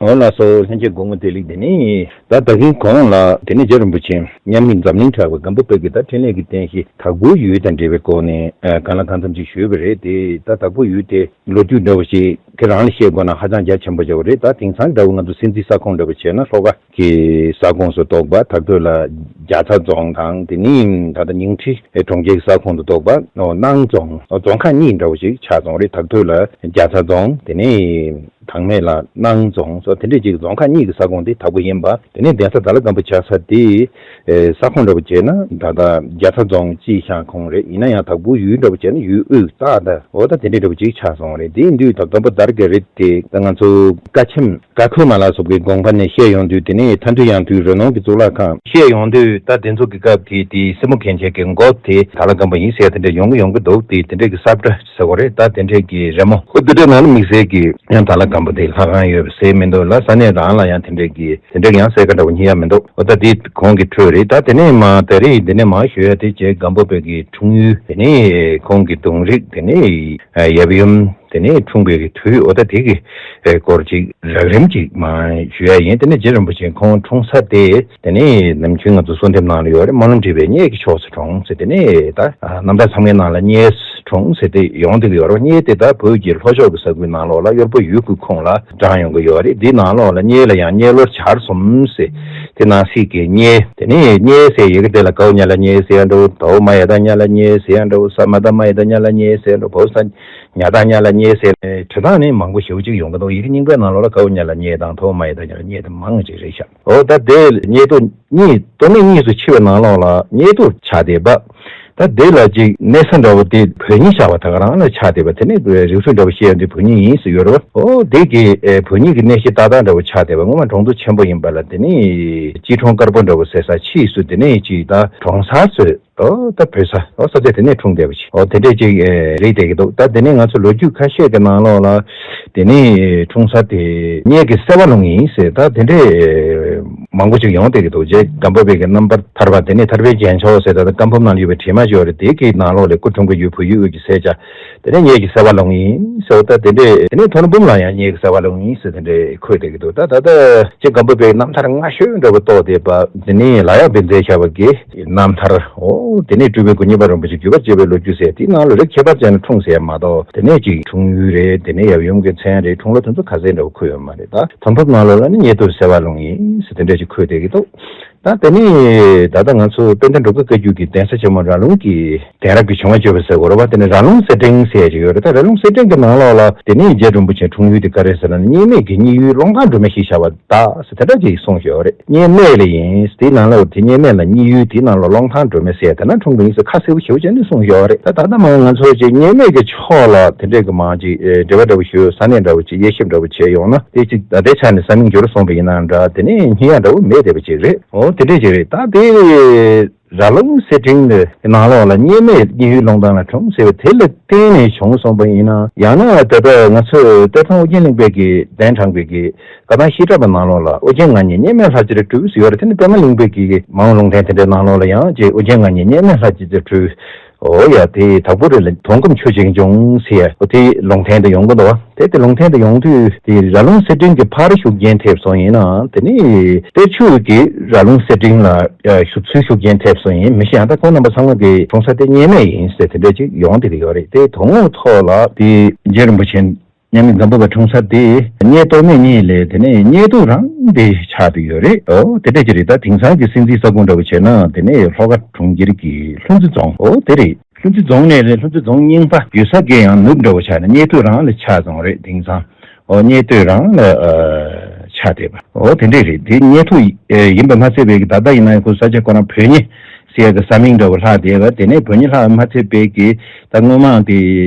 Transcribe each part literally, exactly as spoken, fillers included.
འོ་ལགས་སོ། ལྷན་རྒྱས་སྐུ་ངོ་བདེ་ལེགས། དེ་ནས་ད་ད་གིན་གོང་ལ་དེ་ནས་རྗེ་རིན་པོ་ཆེ་མཉམ་མེད་འཛམ་གླིང་གྲགས་པའི་སྒམ་པོ་པའི་གི་ད་འཕྲིན་ལས་ཀྱི་རྟེན་གཞི་དྭགས་པོའི་ཡུལ་དང་འབྲེལ་བའི་སྐོར་ནས་ཨ་གང་ལ་གང་འཚམ་ཅིག་ཞུས་པ་རེད། དེ་ད་དྭགས་པོའི་ཡུལ་དེ་ལོ་རྒྱུས་འདྲ་བོ་ཞིག་ཁྱེད་རང་ལ་བཤད་དགོས་ན་ཧ་ཅང་རྒྱ་ཆེན་པོ་ཆགས་པ་རེད། ད་དེང་སང་འདྲ་བོ་ང་ཚོ་སྲིད་འཛིན་ས་ཁོངས་འདྲ་བོ་བྱས་ན་ལྷོ་ཁ་གི་ས་ཁོངས་སུ་གཏོགས་པ་དྭགས་སྟོད་ལ་རྒྱ་ཚ་རྫོང་དང་། དེ་ནས་ད་ལྟ་ཉིང་ཁྲི་གྲོང་ཁྱེར་གྱི་ས་ཁོངས་སུ་གཏོགས་པ་སྣང་རྫོང་། རྫོང་ཁག་གཉིས་འདྲ་བོ་ཞིག་ཆགས་སོང་རེད། དྭགས་སྟོད་ལ་རྒྱ་ཚ་རྫོང་། དེ་ནས་དྭགས་སྨད་ལ་སྣང་རྫོང་སོགས་དེ་འདྲས་ཅིག་རྫོང་ཁག་གཉིས་ཀྱི་ས་ཁོངས་དེ་དྭགས་པོ་ཡིན་པ། དེ་ནས་གདན་ས་དྭགས་ལྷ་སྒམ་པོ་ཆགས་ས་དེ་ས་ཁོངས་འདྲ་བོ་བྱས་ན་ད་ལྟ་རྒྱ་ཚ་རྫོང་སྤྱིའི་ཤང་ཁོངས་རེད། ཡིན་ན་ཡང་དྭགས་པོའི་ཡུལ་འདྲ་བོ་བྱས་ན་ཡུལ་དབུས་རྩ་དང་འོ་ད་དེ་འདྲས་འདྲ་བོ་ཅིག་ཆགས་སོང་རེད། དེ་ཡིན་དུས་ད་སྒམ་པོ་དར་གི་རེད་དེ། ད་ང་ཚོ་བཀའ་ཆེམས་ཀ་ཁོལ་མ་ལ་སོགས་པའི་དགོངས་པ་ནས་བཤད་ཡོང་དུས། དེ་ནས་མཐའ་འདུལ་ཡང་འདུལ་རོ་སྣང་གི་གཙུག་ལག་ཁང་བཤད་ཡོང་དུས། ད་དེ་ཚོ་གི་སྐབས་ཀྱི་དེ་སྲིན་མོ་གན་རྐྱལ་གྱི་མགོ་དེ་དྭགས་ལྷ་སྒམ་པོ་ཡིན་ཟེར་དེ་འདྲ་ཡོང་གི་ཡོང་གི་འདུག་དེ་དེ་འདྲས་ཀྱི་ས་བཀྲ་ཟེར་བ་རེད། ད་དེ་འདྲས་ཀྱི་རི་མོ་ཁོ་དེ་འདྲས་ནང་ལ་དམིགས་བསལ་གྱི་ཡང་དྭགས་ལྷ་སྒམ་པོ་དེ་ལྷ་ཁང་ཡོད་པ་ཟེར་མི་འདུག་ལ། ས་གནས་རང་ལ་ཡང་དེ་འདྲས་ཀྱི་དེ་འདྲས་ཀྱི་ཡང་གསལ་ཁ་འདྲ་བོ་རྙེད་ཡ་མི་འདུག་འོ་ད་དེ་གོང་གི་འཕྲོས་རེད། ད་དེ་ནས་མ་ད་རེས་དེ་ནས་མ་ཞུ་ཡ་དེ་རྗེ་སྒམ་པོ་པའི་གི་འཁྲུངས་ཡུལ། དེ་ནས་ཁོང་གི་གདུང་རིགས། དེ་ནས་ཡབ་ཡུམ། དེ་ནས་འཁྲུངས་པའི་དུས། འོ་ད་དེ་གི་སྐོར་ཅིག་རགས་རིམ་ཅིག་མ་ཞུ་ཡ་ཡིན། དེ་ནས་རྗེ་རིན་པོ་ཆེ་ཁོང་འཁྲུངས་ས་དེ་དེ་ནས་ནམ་རྒྱུན་ང་ཚོ་གསོལ་འདེབས་ནང་ལ་ཡོད་རེད། རྨ་ལུང་འབྲི་བའི་གཉལ་གྱི་ཕྱོགས་སུ་འཁྲུངས་ཟེར། དེ་ནས་ད་རྣམ་ཐར་ཚང་མའི་ནང་ལ་གཉལ་འཁྲུངས་ཟེར་དེ་ཡོང་བསྡད་ཀྱི་ཡོད་རེད། གཉལ་དེ་ད་བོད་ཀྱི་ལྷོ་ཕྱོགས་ཀྱི་ས་ཁུལ་ནང་ལོགས་ལ་གཡོར་པོ་ཡུལ་ཁུལ་ཁོངས་ལ་བགྲངས་ཡོང་གི་ཡོད་རེད། དེ་ནང་ལོགས་ལ་གཉལ་ལ་ཡང་གཉལ་ལོར་བྱར་གསུམ་ཟེར། དེ་ནང་གསེས་ཀྱི་གཉལ། དེ་ནས་གཉལ་ཟེར་ཡི་གེ་དེ་ལ་གའོ་ཉ་ལ་གཉལ་ཟེར་ཡ་འདྲ་བོ། དའོ་མ་ཡ་བཏགས་ཉ་ལ་གཉལ་ཟེར་ཡ་འདྲ་བོ། ས་མ་བཏགས་མ་ཡ་བཏགས་ཉ་ལ་གཉལ་ཟེར་ཡ་འདྲ་བོ། ས་ཉ་བཏགས་ཉ་ལ་གཉལ་ཟེར་ནས་འབྲི་སྟངས་ནི་མང་པོ་ཞེ་པོ་ཅིག་ཡོང་གི་འདུག་ཡི་གེ་རྙིང་པའི་ནང་ལོགས་ལ་གའོ་ཉ་ལ་གཉལ་དང་དའོ་མ་ཡ་བཏགས་ཉ་ལ་གཉལ་དེ་མང་ཅིག་རེད་ཤག་འོ་ད་དེ་གཉལ་དུ་གཉིས། སྟོད་སྨད་གཉིས་སུ་ཕྱེ་བའི་ནང་ལོགས་ལ་གཉལ་དུ་ཆགས་བསྡད་པ། ད་དེ་ལ་ཅིག་གནས་ས་འདྲ་བོ་དེ་བོད་ཉིད་ཤར་བ་ད་ག་རང་ལ་ཆགས་བསྡད་པ། དེ་ནས་རིགས་ཚོ་འདྲ་བོ་བཤད་ཡོང་དུས་བོད་ཉིད་ཡིན་ཟེར་ཡོད་རེད་བ། འོ་དེ་གི་ཨེ་བོད་ཉིད་ཀྱི་གནས་གཞི་ཏག་ཏག་འདྲ་བོ་ཆགས་བསྡད་པ། སྔོན་མ་གྲོང་ཚོ་ཆེན་པོ་ཡིན་པ་ལ། དེ་ནས་སྐྱིད་གྲོང་དཀར་པོ་འདྲ་བོ་ཟེར་ས་ཕྱིས་སུ་དེ་ནས་ཅིག་ད་གྲོང་གསར་བཟོས། འོ་ད་བོད་ས་འོ་ས་ཆ་དེ་ནས་འཁྲུངས་བསྡད་པ་ཅིག་འོ་དེ་འདྲས་ཅིག་ཨེ་རེད་བསྡད་ཀྱི་འདུག་ད་དེ་ནས་ང་ཚོ་ལོ་རྒྱུས་ཁ་ཤས་ཀྱི་ནང་ལོགས་ལ་དེ་ནས་འཁྲུངས་ས་དེ་གཉལ་གྱི་སེ་བ་ལུང་ཡིན་ཟེར། ད་དེ་འདྲས་མང་པོ་ཅིག་ཡོང་བསྡད་ཀྱི་འདུག་རྗེ་སྒམ་པོ་པའི་གི་རྣམ་པར་ཐར་པ། དེ་ནས་ཐར་པའི་རྒྱན་མཆོག་ཟེར། ད་ལྟ་བཀའ་འབུམ་ནང་ཡོད་པའི་བྲིས་མ་ཅིག་ཡོད་རེད། དེ་གི་ནང་ལོགས་ལ་སྐུ་འཁྲུངས་པའི་ཡུལ་བོད་ཡུལ་དབུས་ཀྱི་ས་ཆ་དེ་ནས་གཉལ་གྱི་སེ་བ་ལུང་ཡིན་ཟེར། འོ་ད་དེ་འདྲས། དེ་ནས་མཐོ་སྒང་འབུམ་ལ་ཡང་གཉལ་གྱི་སེ་བ་ལུང་ཡིན་ཟེར་དེ་འདྲས་འཁོད་བསྡད་ཀྱི་འདུག་ད་ད་ལྟ་རྗེ་སྒམ་པོ་པའི་རྣམ་ཐར་སྔ་ཤོས་འདྲ་བོ་རྟོགས་བསྡད་པ། དེ་ནས་ལ་དྭགས་པས་མཛད་བཞག་པ་གི་རྣམ་ཐར། འོ་དེ་ནས་སྤྲུལ་པའི་སྐུ་གཉེར་པ་རིན་པོ་ཆེ་བརྒྱུད་པར་བཅོལ་བའི་ལོ་རྒྱུས་ཟེར། དེའི་ནང་ལ་རིགས་ཁྱད་པར་ཅན་ལ་འཁྲུངས་ཟེར་མ་གཏོགས། དེ་ནས་ཅིག་འཁྲུངས་ཡུལ་རེད། དེ་ནས་ཡབ་ཡུམ་གྱི་མཚན་རེད། འཁྲུངས་ལོ་དེ་ཚོ་ག་ཚད་འདྲ་བོ་འཁོད་ཡོད་མ་རེད། ད་མཐོ་སྒང་ནང་ལོགས་ལ་ནི་གཉལ་དུ་སེ་བ་ལུང་ཡིན་ཟེར་དེ་འདྲ་ཅིག་འཁོད་བསྡད་ཀྱི་འདུག་ད་དེ་ནི་ད་ལྟ་ང་ཚོ་དཔལ་ལྡན་འབྲུག་པའི་བཀའ་བརྒྱུད་ཀྱི་གདན་ས་ཆེན་མོ་ར་ལུང་གི་གདན་རབས་ཀྱི་བྱུང་བ་བརྗོད་པ་ཟེར་དགོས་རེད་བ། དེ་ནི་ར་ལུང་གསེར་ཕྲེང་ཟེར་ཡ་ཅིག་ཡོད་རེད། ད་ར་ལུང་གསེར་ཕྲེང་གི་ནང་ལོགས་ལ་དེ་ནི་རྗེ་རིན་པོ་ཆེ་འཁྲུངས་ཡུལ་དེ་ག་རེ་ཟེར་ན་ནི། གཉལ་སྨད་ཀྱི་གཉལ་ཡུལ་ཀློང་ཐང་སྒྲོལ་མས་ཞིག་བྱ་བ་དག་ཟེར་དེ་འདྲ་ཅིག་གསུངས་ཡོད་རེད། གཉལ་སྨད་ལ་ཡིན། དེའི་ནང་ལོགས་དེ་གཉལ་སྨད་ལ་གཉལ་ཡུལ་དེའི་ནང་ལོགས་ཀློང་ཐང་སྒྲོལ་མས་ཟེར་ཡ་དེ་ན་འཁྲུངས་པ་ཡིན་ཟེར་ཁ་གསལ་པོ་ཞེ་པོ་ཅིག་ནས་གསུངས་ཡོད་རེད། ད་ད་ལྟ་མ་ང་ཚོ་ཅིག་གཉལ་སྨད་ཀྱི་ཕྱོགས་ལ་དེ་འདྲས་ཀྱི་མང་ཅིག་ཨེ་འབྲེལ་བ་འདྲ་བོ་ཞུ། ས་གནས་འདྲ་བོ་ཅིག་དབྱེ་ཞིབ་འདྲ་བོ་བྱས་ཡོང་ན། དེ་ཅིག་ད་ལྟའི་ཆ་ནས་ས་མིང་འགྱུར་སོང་བ་ཡིན་ན་འདྲ། དེ་ནས་རྙེད་ཡ་འདྲ་བོ་མེད་བསྡད་པ་ཅིག་རེད། འོ་དེ་འདྲས་ཅིག་རེད། ད་དེ་ར་ལུང་གསེར་ཕྲེང་གི་ནང་ལོགས་ལ་གཉལ་སྨད་གཉལ་ཡུལ་ཀློང་ཐང་ལ་འཁྲུངས་ཟེར་བ་དེ་ལ་བརྟེན་ནས་བྱུང་སོང་བ་ཡིན་ན། ཡང་ན་ད་ལྟ་ང་ཚོས་གཏེར་སྟོན་ཨོ་རྒྱན་གླིང་པས་ཀྱི་གདན་དྲངས་པའི་གི་བཀའ་ཐང་བཤད་གྲྭ་པ་ནང་ལོགས་ལ་ཨོ་རྒྱན་ང་ཉིད་གཉལ་སྨད་ལྷ་རྗེར་སྤྲུལ་ཟེར་ཡོད་རེད། དེ་ནི་པདྨ་གླིང་པའི་གི་མ་འོངས་ལུང་བསྟན་དེ་འདྲའི་ནང་ལོགས་ལ་ཡང་ཅིག་ཨོ་རྒྱན་ང་ཉིད་གཉལ་སྨད་ལྷ་རྗེར་སྤྲུལ། འོ་ཡ། དེ་དྭགས་པོ་རི་ལ་དོན་སྒོམ་ཆོས་ཅན་འབྱུང་ཟེར་ཡ། འོ་དེ་ལུང་བསྟན་དུ་ཡོང་གི་འདུག་བ། དེ་དེ་ལུང་བསྟན་དུ་ཡོང་དུས་དེ་ར་ལུང་གསེར་ཕྲེང་གི་ཕར་ཤུགས་རྐྱེན་ཐེབས་སོང་ཡིན་ན། དེ་ནི་གཏེར་ཆོས་ཀྱི་ར་ལུང་གསེར་ཕྲེང་ལ་ཨ་ཤུགས་ཚུར་ཤུགས་རྐྱེན་ཐེབས་སོང་ཡིན་མི་ཤེས། ཡང་ད་ཁོང་རྣམ་པ་ཚང་མ་གི་འཁྲུངས་ས་དེ་གཉལ་སྨད་ཡིན་ཟེར་དེ་འདྲ་ཅིག་ཡོང་བསྡད་ཀྱི་ཡོད་རེད། དེ་དོན་དངོས་ཐོག་ལ་དེ་རྗེ་རིན་པོ་ཆེ་མཉམ་མེད་སྒམ་པོ་པ་འཁྲུངས་ས་དེ་གཉལ་སྟོད་སྨད་གཉིས་ལས་དེ་ནས་གཉལ་དུ་རང་དེ་ཆགས་བསྡད་ཡོད་རེད། འོ་དེ་འདྲ་ཅིག་རེད། ད་དེང་སང་གི་སྲིད་འཛིན་ས་ཁོངས་འདྲ་བོ་བྱས་ན་དེ་ནས་ལྷོ་ཁ་གྲོང་ཁྱེར་གྱི་ལྷུན་རྩེ་རྫོང་། འོ་དེ་རེད། ལྷུན་རྩེ་རྫོང་ནས་རེད། ལྷུན་རྩེ་རྫོང་རྙིང་པ་བརྒྱུད་ས་གི་ཡང་ནུབ་འདྲ་བོ་ཆགས་ནས་གཉལ་དུ་རང་ལ་ཆགས་སོང་རེད། དེང་སང་འོ་གཉལ་དུ་རང་ལ་ཨ་ཆགས་བསྡད་པ། འོ་དེ་འདྲས་རེད། དེ་གཉལ་དུ་ཨེ་ཡིན་པ་མ་ཚད་པའི་གི་ད་ལྟ་ཡིན་ན་ཁོ་ས་ཆ་ཁོ་རང་བོད་ཉིད་ཟེར་ཡ་གི་ས་མིང་འདྲ་བོ་ལྷག་བསྡད་པ། དེ་ནས་བོད་ཉིད་ལྷག་མ་ཚད་པའི་གི་ད་སྔོན་མ་དེ་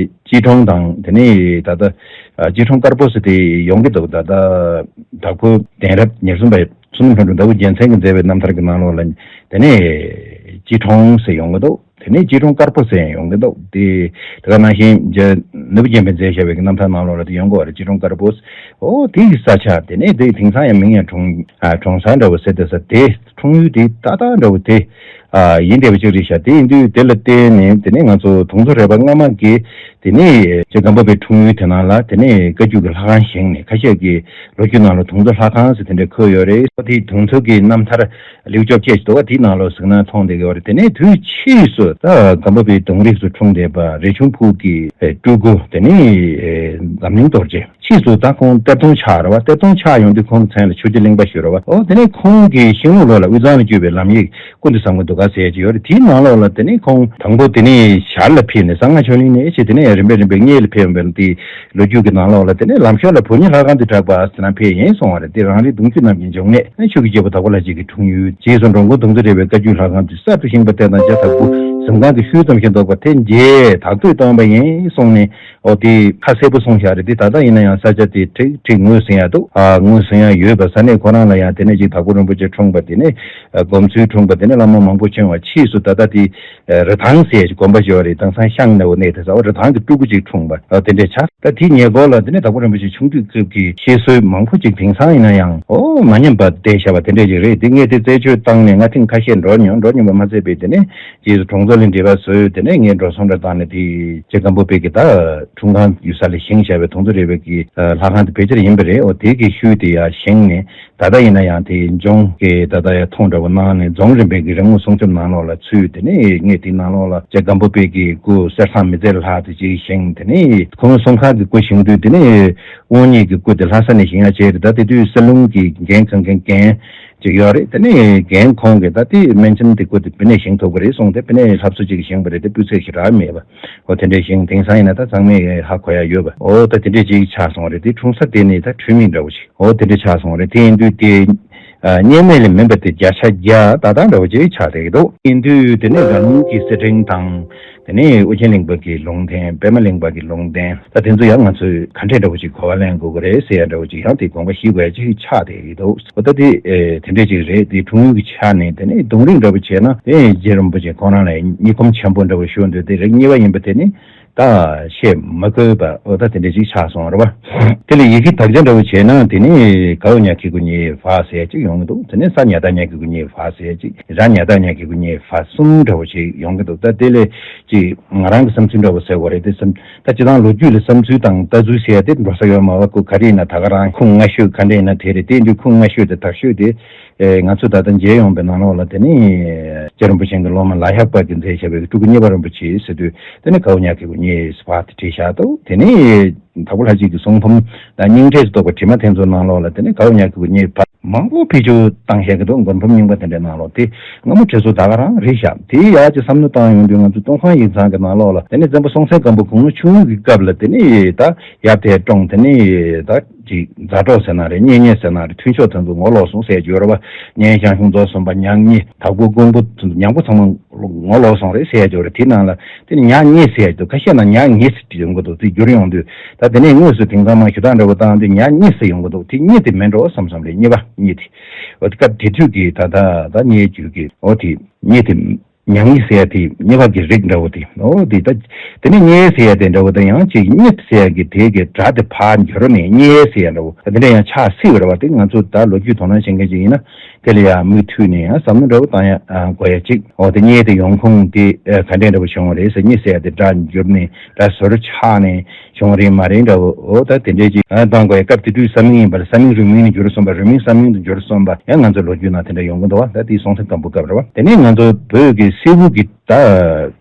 སྐྱིད་གྲོང་དང་དེ་ནས་ད་ལྟ་ཨ་སྐྱིད་གྲོང་དཀར་པོ་ཟེར་དེ་ཡོང་གི་འདུག་ད་ལྟ་དྭགས་པོ་གདན་རབས་ཉེར་གསུམ་པ་བསོད་ནམས་ལྷུན་གྲུབ་ཟླ་བོ་རྒྱལ་མཚན་གྱིས་མཛད་པའི་རྣམ་ཐར་གྱི་ནང་ལོགས་ལ་དེ་ནས་སྐྱིད་གྲོང་ཟེར་ཡོང་གི་འདུག་དེ་ནས་སྐྱིད་གྲོང་དཀར་པོ་ཟེར་ཡང་ཡོང་གི་འདུག་དེ་དེ་ག་ནང་བཞིན་རྗེ་ནོར་བུ་རྒྱན་པས་མཛད་བཞག་པའི་རྣམ་ཐར་ནང་ལོགས་ལ་དེ་ཡོང་གི་ཡོད་རེད། སྐྱིད་གྲོང་དཀར་པོ། འོ་དེ་གི་ས་ཆ་དེ་ནས་དེ་དེང་སང་ཡང་མིང་ཡང་གྲོང་ཨ་གྲོང་གསར་འདྲ་བོ་ཟེར་བསྡད་ས་དེ་ འཁྲུངས་ཡུལ་དེ་ཏག་ཏག་འདྲ་བོ་དེ་ཨ་ཡིན་བསྡད་པ་ཅིག་རེད་ཤག་དེ་ཡིན་དུས་དེ་ལ་བརྟེན་ནས་དེ་ནས་ང་ཚོ་དུང་མཚོ་རས་པ་སྔ་མ་གི་དེ་ནས་རྗེ་སྒམ་པོ་པའི་འཁྲུངས་ཡུལ་དེ་ནང་ལ་དེ་ནས་བཀའ་བརྒྱུད་ཀྱི་ལྷ་ཁང་བཞེངས་ནས་ཁ་ཤས་ཀྱི་ལོ་རྒྱུས་ནང་ལ་དུང་མཚོ་ལྷ་ཁང་ཟེར་དེ་འདྲ་འཁོད་ཡོད་རེད། དེ་དུང་མཚོ་གི་རྣམ་ཐར་ལེའུ་བཅོ་བརྒྱད་ཅིག་འདུག་བ། དེའི་ནང་ལོགས་གཟིགས་ན་མཐོང་བསྡད་ཀྱི་ཡོད་རེད། དེ་ནས་དུས་ཕྱིས་སུ་ད་སྒམ་པོ་པའི་གདུང་རིགས་སུ་འཁྲུངས་བསྡད་པ་རས་ཆུང་ཕུག་གི་སྤྲུལ་སྐུ་དེ་ནས་འཛམ་གླིང་རྡོ་རྗེ། ཕྱིས་སུ་ད་ཁོང་གཏེར་སྟོན་ཆགས་རེད་བ། གཏེར་སྟོན་ཆགས་ཡོང་དུས་ཁོང་གི་མཚན་ལ་ཆོས་རྗེ་གླིང་པ་ཞུས་རེད་བ། ཨོ་དེ་ནས་ཁོང་གི་ཤིང་ལུག་ལོགས་ལ་དབུས་གཙང་ལ་བསྐྱོད་པའི་ལམ་ཡིག་ཀུན་ཏུ་བཟང་པོའི་གདུགས་དཀར་ཟེར་གྱི་ཡོད་རེད། དེའི་ནང་ལོགས་ལ་དེ་ནས་ཁོང་དང་པོ་དེ་ནས་ཞར་ལ་ཕེབས་ནས་གསང་སྔགས་ཆོས་གླིང་ནས་ཕྱིན། དེ་ནས་རིམ་པས་རིམ་པས་སྔོན་ལ་ཕེབས་པའི་དེ་ལོ་རྒྱུས་ཀྱི་ནང་ལོགས་ལ་དེ་ནས་ལམ་ཤོད་ལ་བོ་ཉི་ལྷ་ཁང་དུ་གྲགས་པ་ཟེར་ན་ཕེབས་ཡིན་གསུངས་པ་རེད། དེ་རང་རིག་གདུང་བརྒྱུད་རྣམས་ཀྱི་འབྱུང་གནས་ཆོས་ཀྱི་རྒྱལ་པོ་དྭགས་པོ་ལྷ་རྗེ་གི་འཁྲུངས་ཡུལ། རྗེས་སུ་འགྲོ་མགོན་དུང་མཚོ་རས་པའི་བཀའ་བརྒྱུད་ལྷ་ཁང་དུ་གསར་དུ་བཞེངས་པ་དེ་དང་རྒྱ་དྭགས་པོ་གཟིམ་ཁང་གི་ཤུལ་ཙམ་ཞིག་འདུག་པ་དེ་མཇལ་དྭགས་པོས་སྟོན་པ་ཡིན་གསུངས་ནས། ཨོ་དེ་ཁ་གསལ་པོ་གསུངས་བཞག་རེད། དེ་ད་ལྟ་ཡིན་ན་ཡང་ས་ཆ་དེ་ཁྲིག་ཁྲིག་ངོས་ཟིན་ཡ་འདུག་ཨ་ངོས་ཟིན་ཡ་ཡོད་པ། ས་གནས་ཁོ་རང་ལ་ཡང་དེ་ནས་ཅིག་དྭགས་པོ་རིན་པོ་ཆེ་འཁྲུངས་པ་དེ་ནས་སྒོམ་ཚུལ་འཁྲུངས་པ་དེ་ནས་བླ་མ་མང་པོ་བྱོན་བ། ཕྱིས་སུ་ད་ལྟ་དེ་རི་ཐང་ཟེར་ཅིག་དགོན་པ་ཞིག་ཡོད་རེད། དེང་སང་ཤང་ནའོ་གནས་དེ་ས་བ་རི་ཐང་གི་སྤྲུལ་སྐུ་ཅིག་འཁྲུངས་པ་ཨ་དེ་འདྲས་ཆགས། ད་དེའི་ཉེ་འཁོར་ལ་དེ་ནས་དྭགས་པོ་རིན་པོ་ཆེ་ཆུང་དུས་སྐབས་ཀྱི་བཤད་སྲོལ་མང་པོ་ཅིག་དེང་སང་ཡིན་ན་ཡང་ཨོ་མ་ཉམས་པ་བསྡད་བཞག་པ་དེ་འདྲས་ཅིག་རེད། དེ་ངས་དེ་རྩད་གཅོད་བཏང་ནས་ང་ཐེངས་ཁ་ཤས་འགྲོ་མྱོང་། འགྲོ་མྱོང་པ་མ་ཚད་པའི་དེ་ནས། རྗེས་སུ་གྲོང་ཚོ་ལ་འབྲེལ་བ་བཟོས། དེ་ནས་ངས་འགྲོ་སོང་འདྲ་བཏང་ནས་དེ་རྗེ་སྒམ་པོ་པའི་གི་ད་འཁྲུངས་ཁང་ཡོད་ས་ལ་བཞེངས་བཞག་པའི་དུང་མཚོ་རས་པའི་གི་ལྷ་ཁང་དེ་ཕལ་ཆེར་ཡིན་པ་རེད། འོ་དེ་གི་ཤུལ་དེ་ཡར་བཞེངས་ནས་ད་ལྟ་ཡིན་ན་ཡང་དེ་ལྗོངས་ཀྱི་ད་ལྟ་ཡར་ཐོག་འདྲ་བོ་གནང་ནས་རྫོང་རིམ་པའི་གི་རིན་མེད་སྲུང་སྐྱོབ་ནང་ལོགས་ལ་ཚུད། དེ་ནས་ངས་དེ་ནང་ལོགས་ལ་རྗེ་སྒམ་པོ་པའི་གི་སྐུ་གསེར་ཐང་མི་ཚེ་ལྷ་དེ་ཅིག་བཞེངས། དེ་ནས་ཁོང་སྲུང་ཁང་གི་སྐུ་བཞེངས་དུས་དེ་ནས་དབང་བརྙེས་ཀྱི་སྐུ་དེ་ལྷ་ས་ནས་བཞེངས་ཡ་བྱས་རེད། ད་དེ་དུས་གསེར་ལུང་གི་འགན་འཁུར་མཁན་འགན་ཅིག་ཡོད་རེད། དེ་ནས་རྒན་ཁོང་གིས་ད་ལྟའི་སྨན་ཆེན་དེ་སྐུ་དེ་བི་ནས་བཞེངས་ཐུབ་ཀྱི་རེད་གསུངས་ཏེ་བི་ནས་ལྷབ་སུ་ཅིག་བཞེངས་པ་རེད། དེ་སྤུས་ཚད་ཞེ་དྲག་མེད་པ། འོ་དེ་འདྲས་བཞེངས། དེང་སང་ཡིན་ན་ད་ཚང་མས་ཧ་གོ་ཡ་ཡོད་པ། འོ་ད་དེ་འདྲས་ཅིག་ཆགས་སོང་བ་རེད། དེ་འཁྲུངས་ས་དེ་ནི་ད་འཁྲུལ་མེད་འདྲ་བོ་ཞིག་འོ་དེ་འདྲས་ཆགས་སོང་བ་རེད། དེ་ཡིན་དུས་དེ་ཨ་བརྙས་སྨད་ལས་མིན་པ་དེ་བརྒྱ་ཆ་བརྒྱ་ཏག་ཏག་འདྲ་བོ་ཅིག་ཆགས་བསྡད་ཀྱི་འདུག་ཡིན་དུས་དེ་ནས་རྒྱ་ལུང་གི་གསེར་ཕྲེང་དང་། དེ་ནས་ཨོ་རྒྱན་གླིང་པ་གི་ལུང་བསྟན། པདྨ་གླིང་པ་གི་ལུང་བསྟན། ད་དེ་ཚོ་ཡང་ང་ཚོས་ག་འདྲས་འདྲ་བོ་ཅིག་གོ་བ་ལེན་དགོས་ཀྱི་རེད་ཟེར་ཡ་འདྲ་བོ་ཅིག་ཡང་དེ་དགོངས་པ་བཞེས་དགོས་ཡ་ཅིག་ཆགས་བསྡད་ཀྱི་འདུག་འོ་ད་དེ་ཨེ་དེ་འདྲས་ཅིག་རེད། དེ་འཁྲུངས་ཡུལ་གྱི་ཆ་ནས་དེ་ནས་གདུང་རིང་འདྲ་བོ་བྱས་ན་དེ་རྗེ་རིན་པོ་ཆེ་ཁོང་རང་ལ་སྙིང་ཁོམ་ཆེན་པོ་འདྲ་བོ་ཞུ་འདོད། དེ་རིགས་གཉིས་པ་ཡིན་པ་དེ་ནི་ད་བཤད་མ་དགོས་པ། འོ་ད་དེ་འདྲས་ཅིག་ཆགས་སོང་རེད་བ། དེ་ལ་ཡི་གེ་དག་ཆ་འདྲ་བོ་བྱས་ན་དེ་ནི་གའོ་ཉ་གི་གུ་ཉེ་བ་ཟེར་ཡ་ཅིག་ཡོང་གི་འདུག་དེ་ནས་ས་ཉ་ད་ཉ་གི་གུ་ཉེ་བ་ཟེར་ཡ་ཅིག་ར་ཉ་ད་ཉ་གི་གུ་ཉེ་བ་གསུམ་འདྲ་བོ་ཅིག་ཡོང་གི་འདུག་ད་དེ་ལས་ཅིག་ང་རང་གི་བསམ་ཚུལ་འདྲ་བོ་ཟེར་བ་རེད། དེ་བསམ་ད་སྤྱིར་བཏང་ལོ་རྒྱུས་ལ་བསམ་ཚུལ་དང་ལྟ་ཚུལ་ཟེར་ཡ་དེ་འགྲོ་ས་ཡོད་མ་རེད། ཁོ་ག་རེ་ཡིན་ན་ད་ག་རང་ཁུངས་སྔ་ཤོས་ག་འདྲ་ཡིན་ན་དེ་རེད། དེ་འདྲའི་ཁུངས་སྔ་ཤོས་དེ་དག་ཤོས་དེ་ཨེ་ང་ཚོ་ད་ལྟ་མཇལ་ཡོང་པའི་ནང་ལོགས་ལ་དེ་ནི་རྗེ་རིན་པོ་ཆེ་གི་སློབ་མ་ལ་ཡག་པ་གི་མཛད་བཞག་པའི་སྤྲུལ་སྐུ་གཉེར་པ་རིན་པོ་ཆེ་ཟེར་དུས་དེ་ནི་གའོ་ཉ་གི་གུ་ཉེ་བ་དེ་བྲིས་བཞག་འདུག་དེ་ནི་དྭགས་པོ་ལྷ་རྗེ་གི་གསུང་འབུམ་དང་སྙིང་བྲིས་སུ་གཏོགས་པའི་བྲིས་མ་དེ་ཚོའི་ནང་ལོགས་ལ་དེ་ནི་གའོ་ཉ་གི་གུ་ཉེ་བ་མང་པོ་བེད་སྤྱོད་བཏང་བཞག་གི་འདུག་མགོན་འབུམ་རྙིང་པ་དེ་འདྲའི་ནང་ལོགས་དེ་སྔ་མོ་བྲིས་སྲོལ་ད་ག་རང་རེད་ཤག་དེ་ཡག་ཅིག་བསམ་བློ་བཏང་ཡོང་དུས་ང་ཚོ་ཏུན་ཧོང་ཡིག་ཚང་གི་ནང་ལོགས་ལ་དེ་ནས་བཙན་པོ་སྲོང་བཙན་སྒམ་པོ་དགུང་ལོ་ཆུང་ངུ་གི་སྐབས་ལ་དེ་ནས་ད་ཡབ་དེ་བཀྲོངས། དེ་ནས་ད་ཅིག་མཛའ་གྲོགས་ཟེར་ན་རེད། གཉེན་ཉེ་ཟེར་ན་རེད། མཐུན་ཕྱོགས་དེ་ཚོ་ངོ་ལོག་སོང་ཟེར་གྱི་ཡོད་རེད་བ། གཉན་ཞང་ཞུང་རྫོགས་གསུམ་པ་ཉང་ཉེ་དྭགས་པོ་ཀོང་པོ་དེ་ཚོ་ཉང་པོ་ཚང་མ་ངོ་ལོག་སོང་རེད་ཟེར་གྱི་ཡོད་རེད། དེ་ནང་ལ་དེ་ནས་ཉ་ཉེ་ཟེར་གྱི་འདུག་ཁ་ཤས་ན་ཉ་ཉེ་ཟེར་གྱི་ཡོང་གི་འདུག་དེ་བསྒྱུར་ཡོང་དུས་ད་དེ་ནས་དངོས་སུ་དེང་སང་མ་ཞུ་སྟངས་འདྲ་བོ་བཏང་དུས་ཉ་ཉེ་ཟེར་ཡོང་གི་འདུག་དེ་ཉེ་དེ་མིན་འགྲོ་བསམ་བསམ་རེད། ཉེ་བ་ཉེ་དེ། འོ་དེ་སྐབས་དེ་དུས་ཀྱི་ད་ད་ད་ཉེ་རྒྱུད་ཀྱི་འོ་དེ་ཉེ་དེ། ཉ་ཉེ་ཟེར་ཡ་དེ་ཉེ་བ་གི་རིགས་འདྲ་བོ་དེ། འོ་དེ་ད་དེ་ནས་ཉེ་ཟེར་ཡ་དེ་འདྲ་བོ་དང་ཡང་ཅིག་ཉེ་ཟེར་ཡ་གི་དེ་གི་སྒྲ་དེ་ཕར་འགྱུར་ནས་ཉེ་ཟེར་ཡ་འདྲ་བོ་དེ་འདྲ་ཡང་ཆགས་སྲིད་པ་རེད་བ། དེ་ང་ཚོ་ད་ལོ་རྒྱུས་དོ་སྣང་བྱེད་མཁན་ཅིག་ཡིན་ན་དེ་ལ་ཡང་མུ་མཐུད་ནས་ཡང་བསམ་བློ་འདྲ་བོ་བཏང་ཡ་དགོས་ཡ་ཅིག་འོ་དེ་ཉེ་དེ་ཡོང་ཁུངས་དེ་ག་འདྲས་འདྲ་བོ་བྱུང་བ་རེད་ཟེར། ཉེ་ཟེར་ཡ་དེ་སྒྲ་འགྱུར་ནས་སྒྲ་ཟུར་ཆག་ནས་བྱུང་བ་རེད་མ་རེད་འདྲ་བོ། འོ་ད་དེ་འདྲས་ཅིག་བཏང་དགོས་ཡ། སྐབས་དེ་དུས་ས་མིང་ཡིན་པ་ལ་ས་མིང་རུས་མིང་ནས་འགྱུར་སོང་བ། རུས་མིང་ས་མིང་དུ་འགྱུར་སོང་བ་ཡང་ང་ཚོ་ལོ་རྒྱུས་ནང་དེ་འདྲ་ཡོང་གི་འདུག་བ། ད་དེ་སྲོང་བཙན་སྒམ་པོ་སྐབས་རེད་བ། དེ་ནས་ང་ཚོ་བོད་ཀྱི་སིལ་བུ་གི་ད་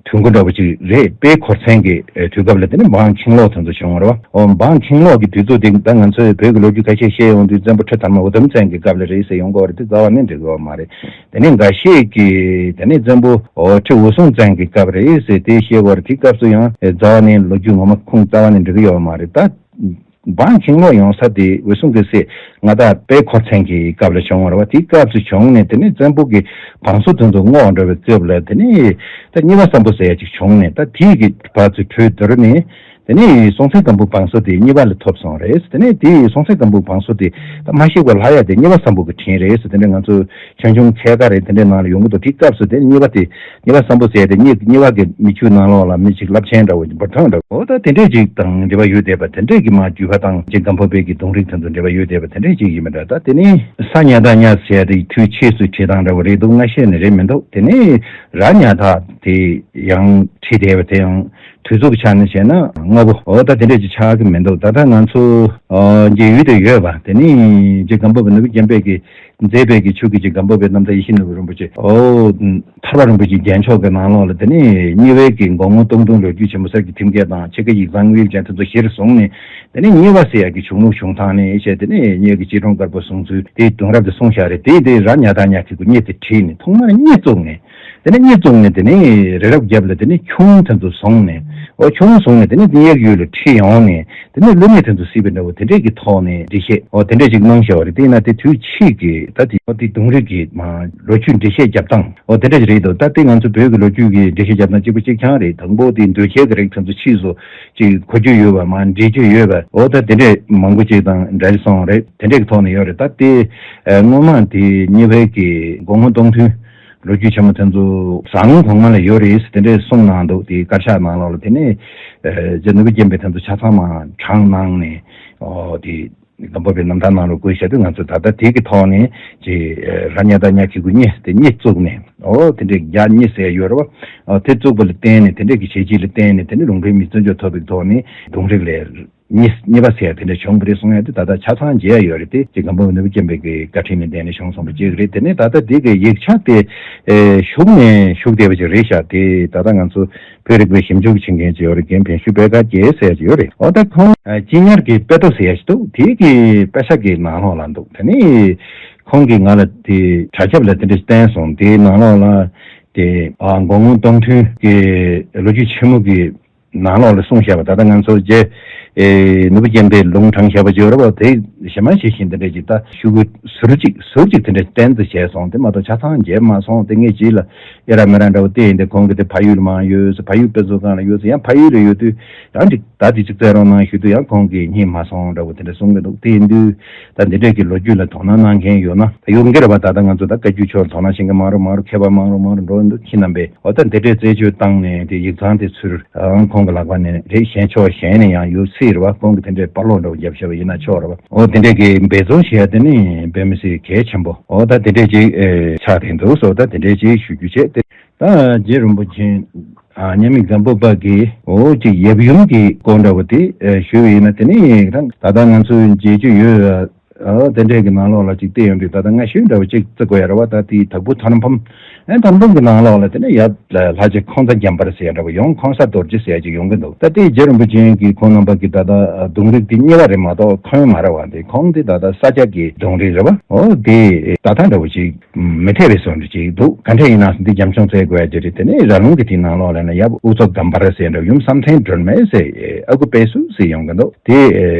དུས་འགོ་འདྲ་བོ་ཅིག་རེད། དཔལ་འཁོར་ཚན་གྱི་དུས་སྐབས་ལ་དེ་ནས་འབངས་ཁྱིམ་ལོག་དེ་ཚོ་བྱུང་བ་རེད་བ། འོ་འབངས་ཁྱིམ་ལོག་གི་དུས་ཚོད་དེ་ད་ང་ཚོས་བོད་ཀྱི་ལོ་རྒྱུས་ཁ་ཤས་བཤད་ཡོང་དུས་བཙན་པོ་ཁྲི་དར་མ་འུ་དུམ་བཙན་གྱི་སྐབས་ལ་རེད་ཟེར་ཡོང་གི་ཡོད་རེད། དེ་རྩ་བ་ནས་འགྲིག་གི་ཡོད་མ་རེད། དེ་ནས་འགའ་ཤས་ཀྱིས་དེ་ནས་བཙན་པོ་འོ་ཁྲི་འོད་སྲུང་བཙན་གྱི་སྐབས་རེད་ཟེར་དེ་བཤད་ཀྱི་ཡོད་རེད། དེ་སྐབས་སུ་ཡང་རྩ་བ་ནས་ལོ་རྒྱུས་ངོ་མ་ཁུངས་རྩ་བ་ནས་འགྲིག་གི་ཡོད་མ་རེད། ད་འབངས་ཁྱིམ་ལོག་ཡོང་ས་དེ་འོད་སྲུང་གི་སྲས་མངའ་བདག་དཔལ་འཁོར་ཚན་གྱི་སྐབས་ལ་བྱུང་བ་རེད་བ། དེའི་སྐབས་སུ་བྱུང་ནས་དེ་ནས་བཙན་པོ་གི་བང་སོ་དེ་ཚོ་བསྔོགས་འགྲོ་བའི་སྐབས་ལ་དེ་ནས་ད་གཉིས་པ་བཙན་པོ་ཟེར་ཡ་ཅིག་བྱུང་ནས་ད་དེའི་གི་བར་དུ་གྲོས་བསྡུར་ནས་ དེ་ནས་སྲོང་བཙན་སྒམ་པོ་བང་སོ་དེ་གཉིས་པ་ལ་ཐོབ་སོང་རེད། དེ་ནས་དེ་སྲོང་བཙན་སྒམ་པོ་བང་སོ་དེ་ད་མ་ཤེས་པ་ལྷ་ཡ་དེ་གཉིས་པ་བཟང་པོ་གི་དྲིན་རེད་ཟེར། དེ་འདྲ་ང་ཚོ་ཆོས་འབྱུང་ཚད་ཀ་རེད། དེ་འདྲའི་ནང་ལ་ཡོང་གི་འདུག་དེ་སྐབས་སུ་དེ་གཉིས་པ་དེ་གཉིས་པ་བཟང་པོ་ཟེར་དེ་གཉིས་གཉིས་པ་གི་མི་ཆོས་ནང་ལོགས་ལ་མི་ཅིག་རླབས་ཆེན་འདྲ་བོ་འབུར་ཐོན་འདྲ་བོ་ད་དེ་འདྲས་ཅིག་དང་འབྲེལ་བ་ཡོད་བསྡད་པ་དེ་འདྲས་ཀྱི་མ་བརྒྱུད་པ་དང་ཅིག་སྒམ་པོ་པའི་གི་གདུང་རིགས་དེ་ཚོ་འབྲེལ་བ་ཡོད་བསྡད་པ་དེ་འདྲས་ཅིག་ཡིན་པ་འདྲ། ད་དེ་ནས་ས་ཉ་ད་ཉ་ཟེར་དེ་དུས་ཕྱིས་སུ་བྲིས་སྟངས་འདྲ་བོ་རེད་འདུག་ང་ཤེས་ནི་རེད་མི་འདུག་དེ་ནས་ར་ཉ་ད་དེ་ཡང་བྲིས་བསྡད་པ་དེ་ཡང་། དུས་ཚོད་ཆ་ནས་བཤད་ན་སྔ་པོ་འོ་ད་དེ་འདྲས་ཀྱི་ཆགས་ཀྱི་མི་འདུག་ད་ལྟ་ང་ཚོ་ཨ་མཇལ་ཡུལ་དུ་ཡོད་པ་དེ་ནི་རྗེ་སྒམ་པོ་པ་ནོར་བུ་རྒྱན་པའི་གི་མཛད་པའི་གི་ཆོས་ཀྱི་རྗེ་སྒམ་པོ་པའི་རྣམ་ཐར་ཡིད་བཞིན་ནོར་བུ་རིན་པོ་ཆེ། འོ་ཐར་པ་རིན་པོ་ཆེ་རྒྱལ་མཆོག་གི་ནང་ལོགས་ལ་དེ་ནི་གཉིས་པའི་གི་མགོན་དབང་སྟོང་ཐུན་ལོ་རྒྱུས་ཆེན་མོ་གསེར་གྱི་ཐེམ་སྐས་དང་ཕྱེད་ཀ་ཡིག་ཚང་དངུལ་ཅན་དེ་ཚོ་གཞིར་བཟུང་ནས་དེ་ནི་གཉིས་པ་ཟེར་ཡག་གི་བྱུང་ལུགས་བྱུང་སྟངས་ནི་བཤད། དེ་ནི་གཉིས་ཀྱི་སྐྱིལ་ཀྲུང་དཀར་པོ་གསུང་ཚུལ་དེའི་དུས་རབས་དེ་གསུངས་བཞག་རེད། དེ་དེ་ར་ཉ་ད་ཉ་གི་གུ་གཉིས་དེ་བྲིས་ནས་ཐོག་མར་གཉིས་བཙུགས་ནས། དེ་ནས་གཉིས་བཙུགས་ནས་དེ་ནས་རི་རབ་རྒྱབ་ལ་དེ་ནས་ཁྱུང་དེ་ཚོ་བཟུང་ནས། འོ་ཁྱུང་བཟུང་ནས་དེ་ནས་དེ་གཡས་གཡོན་ལ་ཁྲིད་ཡོང་ནས་དེ་ནས་བསླུ་མེད་དེ་ཚོ་སྲིད་པའི་འདྲ་བོ་དེ་འདྲས་ཀྱི་ཐོག་ནས་འགྲེལ་བཤད་འོ་དེ་འདྲས་ཅིག་གནང་བཞག་པ་རེད། དེ་ཡིན་ན་དེ་དུས་ཕྱིས་ཀྱི་ད་དེ་འོ་དེ་གདུང་རིགས་ཀྱི་མ་ལོ་རྒྱུས་འགྲེལ་བཤད་རྒྱབ་སྟངས་འོ་དེ་འདྲས་ཅིག་རེད་འདུག་ད་དེ་ང་ཚོ་བོད་ཀྱི་ལོ་རྒྱུས་ཀྱི་འགྲེལ་བཤད་རྒྱབ་སྟངས་གཅིག་པ་གཅིག་རྐྱང་རེད། དང་པོ་དེ་འདོད་ཁྱེར་གྱི་རིགས་དེ་ཚོ་ཕྱིས་སུ་ཅིག་གོ་རྒྱུ་ཡོད་པ་མ་འགྲེལ་རྒྱུ་ཡོད་པ་འོ་ད་དེ་འདྲས་མང་པོ་ཅིག་དང་འདྲ་སོང་རེད། དེ་འདྲས་ཀྱི་ཐོག་ནས་ཡོད་རེད། ད་དེ་སྔོན་མ་དེ་གཉིས་པའི་གི་མགོན་དབང་སྟོང་ཐུན། ལོ་རྒྱུས་ཆེན་མོ་དེ་ཚོ་ཟང་གོང་མ་ལ་ཡོད་རེད་ཟེར་དེ་འདྲའི་གསུངས་གནང་འདུག་དེའི་དཀར་ཆག་ནང་ལོགས་ལ་དེ་ནས་རྗེ་ནོར་བུ་རྒྱན་པའི་དེ་ཚོ་ཆ་ཚང་མ་དྲངས་གནང་ནས་ཨོ་དེ་སྒམ་པོ་པའི་རྣམ་ཐར་ནང་ལ་བཀོད་བཞག་དུས་ང་ཚོ་ད་ལྟ་དེ་གི་ཐོག་ནས་ཅེ་ར་ཉ་ད་ཉ་གི་གུ་གཉིས་དེ་གཉིས་བཙུགས་ནས་ཨོ་དེ་འདྲའི་རྒྱ་གཉིས་ཟེར་ཡོད་རེད་བ། ཨོ་དེ་བཙུགས་པ་ལ་བརྟེན་ནས་དེ་འདྲའི་གི་བྱས་རྗེས་ལ་བརྟེན་ནས་དེ་འདྲའི་ལུང་པའི་མི་བརྩོན་འགྲུས་ཐོབ་པའི་ཐོག་ནས་གདུང་རིགས་ལས། གཉིས་གཉིས་པ་ཟེར་ཡ་དེ་འདྲ་བྱུང་བ་རེད་གསུང་ཡ་དེ་ད་ལྟ་ཆ་ཚང་མཇལ་ཡ་ཡོད་རེད། དེ་ཅིག་སྒམ་པོ་ནོར་བུ་རྒྱན་པའི་གི་བཀའ་དྲིན་ལ་བརྟེན་ནས་བྱུང་སོང་བ་ཅིག་རེད། དེ་ནས་ད་ལྟ་དེ་གི་ཡིག་ཆ་དེ་ཨེ་ཤུགས་ནས་ཤུགས་བསྡད་པ་ཅིག་རེད་ཤག་དེ་ད་ལྟ་ང་ཚོ་བོད་རིག་པའི་ཞིབ་འཇུག་བྱེད་མཁན་ཅིག་ཡོད་རེད། རྒན་བན་ཤུ་པད་དཀར་རྒྱལ་ཟེར་ཡ་ཅིག་ཡོད་རེད། འོ་ད་ཁོང་ཨ་གཅེས་ཉར་གྱི་དཔེ་ཐོ་ཟེར་ཡ་ཞིག་འདུག་དེ་གི་དཔེ་ཆ་གི་ནང་ལོགས་ལ་འདུག་དེ་ནས་ཁོང་གིས་ང་ལ་དེ་དྲ་ཁྱབ་ལ་དེ་འདྲ་བསྟན་སོང་། དེའི་ནང་ལོགས་ལ་དེ་ཨ་མགོན་དབང་སྟོང་ཐུན་གྱི་ལོ་རྒྱུས་ཆེན་མོ་གི་ནང་ལོགས་ལ་གསུངས་བཞག་པ་ད་ལྟ་ང་ཚོ་རྗེ་ཨེ་ནོར་བུ་རྒྱན་པའི་ལུང་དྲངས་བཞག་པ་ཅིག་ཡོད་རེད་བ། དེ་གཞན་མ་ཞིག་བཞིན་དེ་འདྲ་ཅིག་ད་ཤོག་གུ་ཟུར་གཅིག་ཟུར་གཅིག་དེ་འདྲ་བསྟན་ཏེ་བྱས་སོང་། དེ་མ་གཏོགས་ཆ་ཚང་མཇལ་མ་སོང་། དེ་ངས་རྗེས་ལ་ཨེ་ར་མེ་ར་འདྲ་བོ་བལྟས་ཡིན་ཏེ་ཁོང་གི་དེ་ཕ་ཡུལ་ལ་མར་ཡོད་ཟེར། ཕ་ཡུལ་དཔེ་མཛོད་ཁང་ལ་ཡོད་ཟེར། ཡང་ཕ་ཡུལ་ལ་ཡོད་དུས་ཡང་འགྲིག་ད་དེ་ཅིག་བཙལ་རོགས་གནང་ཞུ་དུས་ཡང་ཁོང་གིས་རྙེད་མ་སོང་འདྲ་བོ་དེ་འདྲ་གསུང་གི་འདུག་དེ་ཡིན་དུས་ད་འདི་འདྲས་ཀྱི་ལོ་རྒྱུས་ལ་དོ་སྣང་གནང་མཁན་ཡོད་ན་ད་ཡོང་གི་རེད་བ། ད་ལྟ་ང་ཚོ་ད་བཀའ་བརྒྱུད་ཆོས་ལ་དོ་སྣང་བྱེད་མཁན་མང་རུ་མང་རུ་མཁས་པ་མང་རུ་མང་རུ་འགྲོ་འདུག་ཁྱེད་རྣམ་པས་འོ་ད་འདི་འདྲའི་རྩད་གཅོད་བཏང་ནས་དེ་ཡིག་ཚང་དེ་ཚུར་ཨང་ཁོང་གི་ལག་པ་ནས་རེད། གཞན་ཕྱོགས་གཞན་ནས་ཡང་ཡོད་སྲིད་རེད་བ། ཁོང་གི་དེ་འདྲའི་པར་ལོག་འདྲ་བོ་བརྒྱབ་བཞག་པ་ཡིན་ན་ཆོག་རེད་བ། འོ་དེ་འདྲའི་གི་འབད་བརྩོན་བྱེད་ཡ་དེ་ནི་དཔེ་མི་སྲིད་གལ་ཆེན་པོ་འོ་ད་དེ་འདྲའི་ཅིག་ཨེ་ཆགས་བསྡད་འདུག་སོ་ད་དེ་འདྲའི་ཅིག་ཞུ་རྒྱུ་བྱས་ཏེ། ད་རྗེ་རིན་པོ་ཆེ་ཨ་མཉམ་མེད་སྒམ་པོ་པ་གིས་འོ་ཅིག་ཡབ་ཡུམ་གྱི་སྐོར་འདྲ་བོ་དེ་ཨེ་ཞུས་པ་ཡིན་ན་དེ་ནི་རང་ད་ལྟ་ང་ཚོས་མཇལ་རྒྱུ་ཡོད། ཨ་དེ་འདྲས་ཀྱི་ནང་ལོགས་ལ་ཅིག་བལྟས་ཡོང་དུས་ད་ལྟ་སྔ་ཤོས་འདྲ་བོ་ཅིག་བརྩི་དགོས་ཡ་རེད་བ། ད་དེའི་དྭགས་པོ་ཐོར་འབུམ་ཨེ་ཐོར་འབུམ་གྱི་ནང་ལོགས་ལ་དེ་ནས་ཡབ་ལྷ་རྗེ་ཁོང་ཚ་རྒྱམ་པར་ཟེར་ཡ་འདྲ་བོ་ཡང་ཁོང་ས་རྡོ་རྗེ་ཟེར་ཡ་ཅིག་ཡོང་གི་འདུག་ད་དེ་རྗེ་རིན་པོ་ཆེ་གིས་ཁོང་རྣམ་པ་གི་ད་ལྟ་གདུང་རིགས་དེ་གཉིས་པ་རེད་མ་གཏོགས་ཁོང་མ་རེད་བ། དེ་ཁོང་དེ་ད་ལྟ་ས་སྐྱ་གི་གདུང་རིགས་རེད་བ། འོ་དེ་ད་ལྟ་འདྲ་བོ་ཅིག་མི་འཐད་པའི་བཟོ་འདྲ་ཅིག་འདུག་ག་འདྲས་ཡིན་ན་འདི་རྒྱབ་ལྗོངས་བཙལ་དགོས་ཡ་ཅིག་རེད། དེ་ནས་ར་ལུང་གི་དེའི་ནང་ལོགས་ལ་ན་ཡབ་དབུ་ཚབ་སྒམ་པར་ཟེར་འདྲ་ཡུམ་བསམ་གཏན་སྒྲོལ་མ་ཟེར་ཨ་ཁུ་དཔལ་སུ་ཟེར་ཡོང་གི་འདུག་དེ་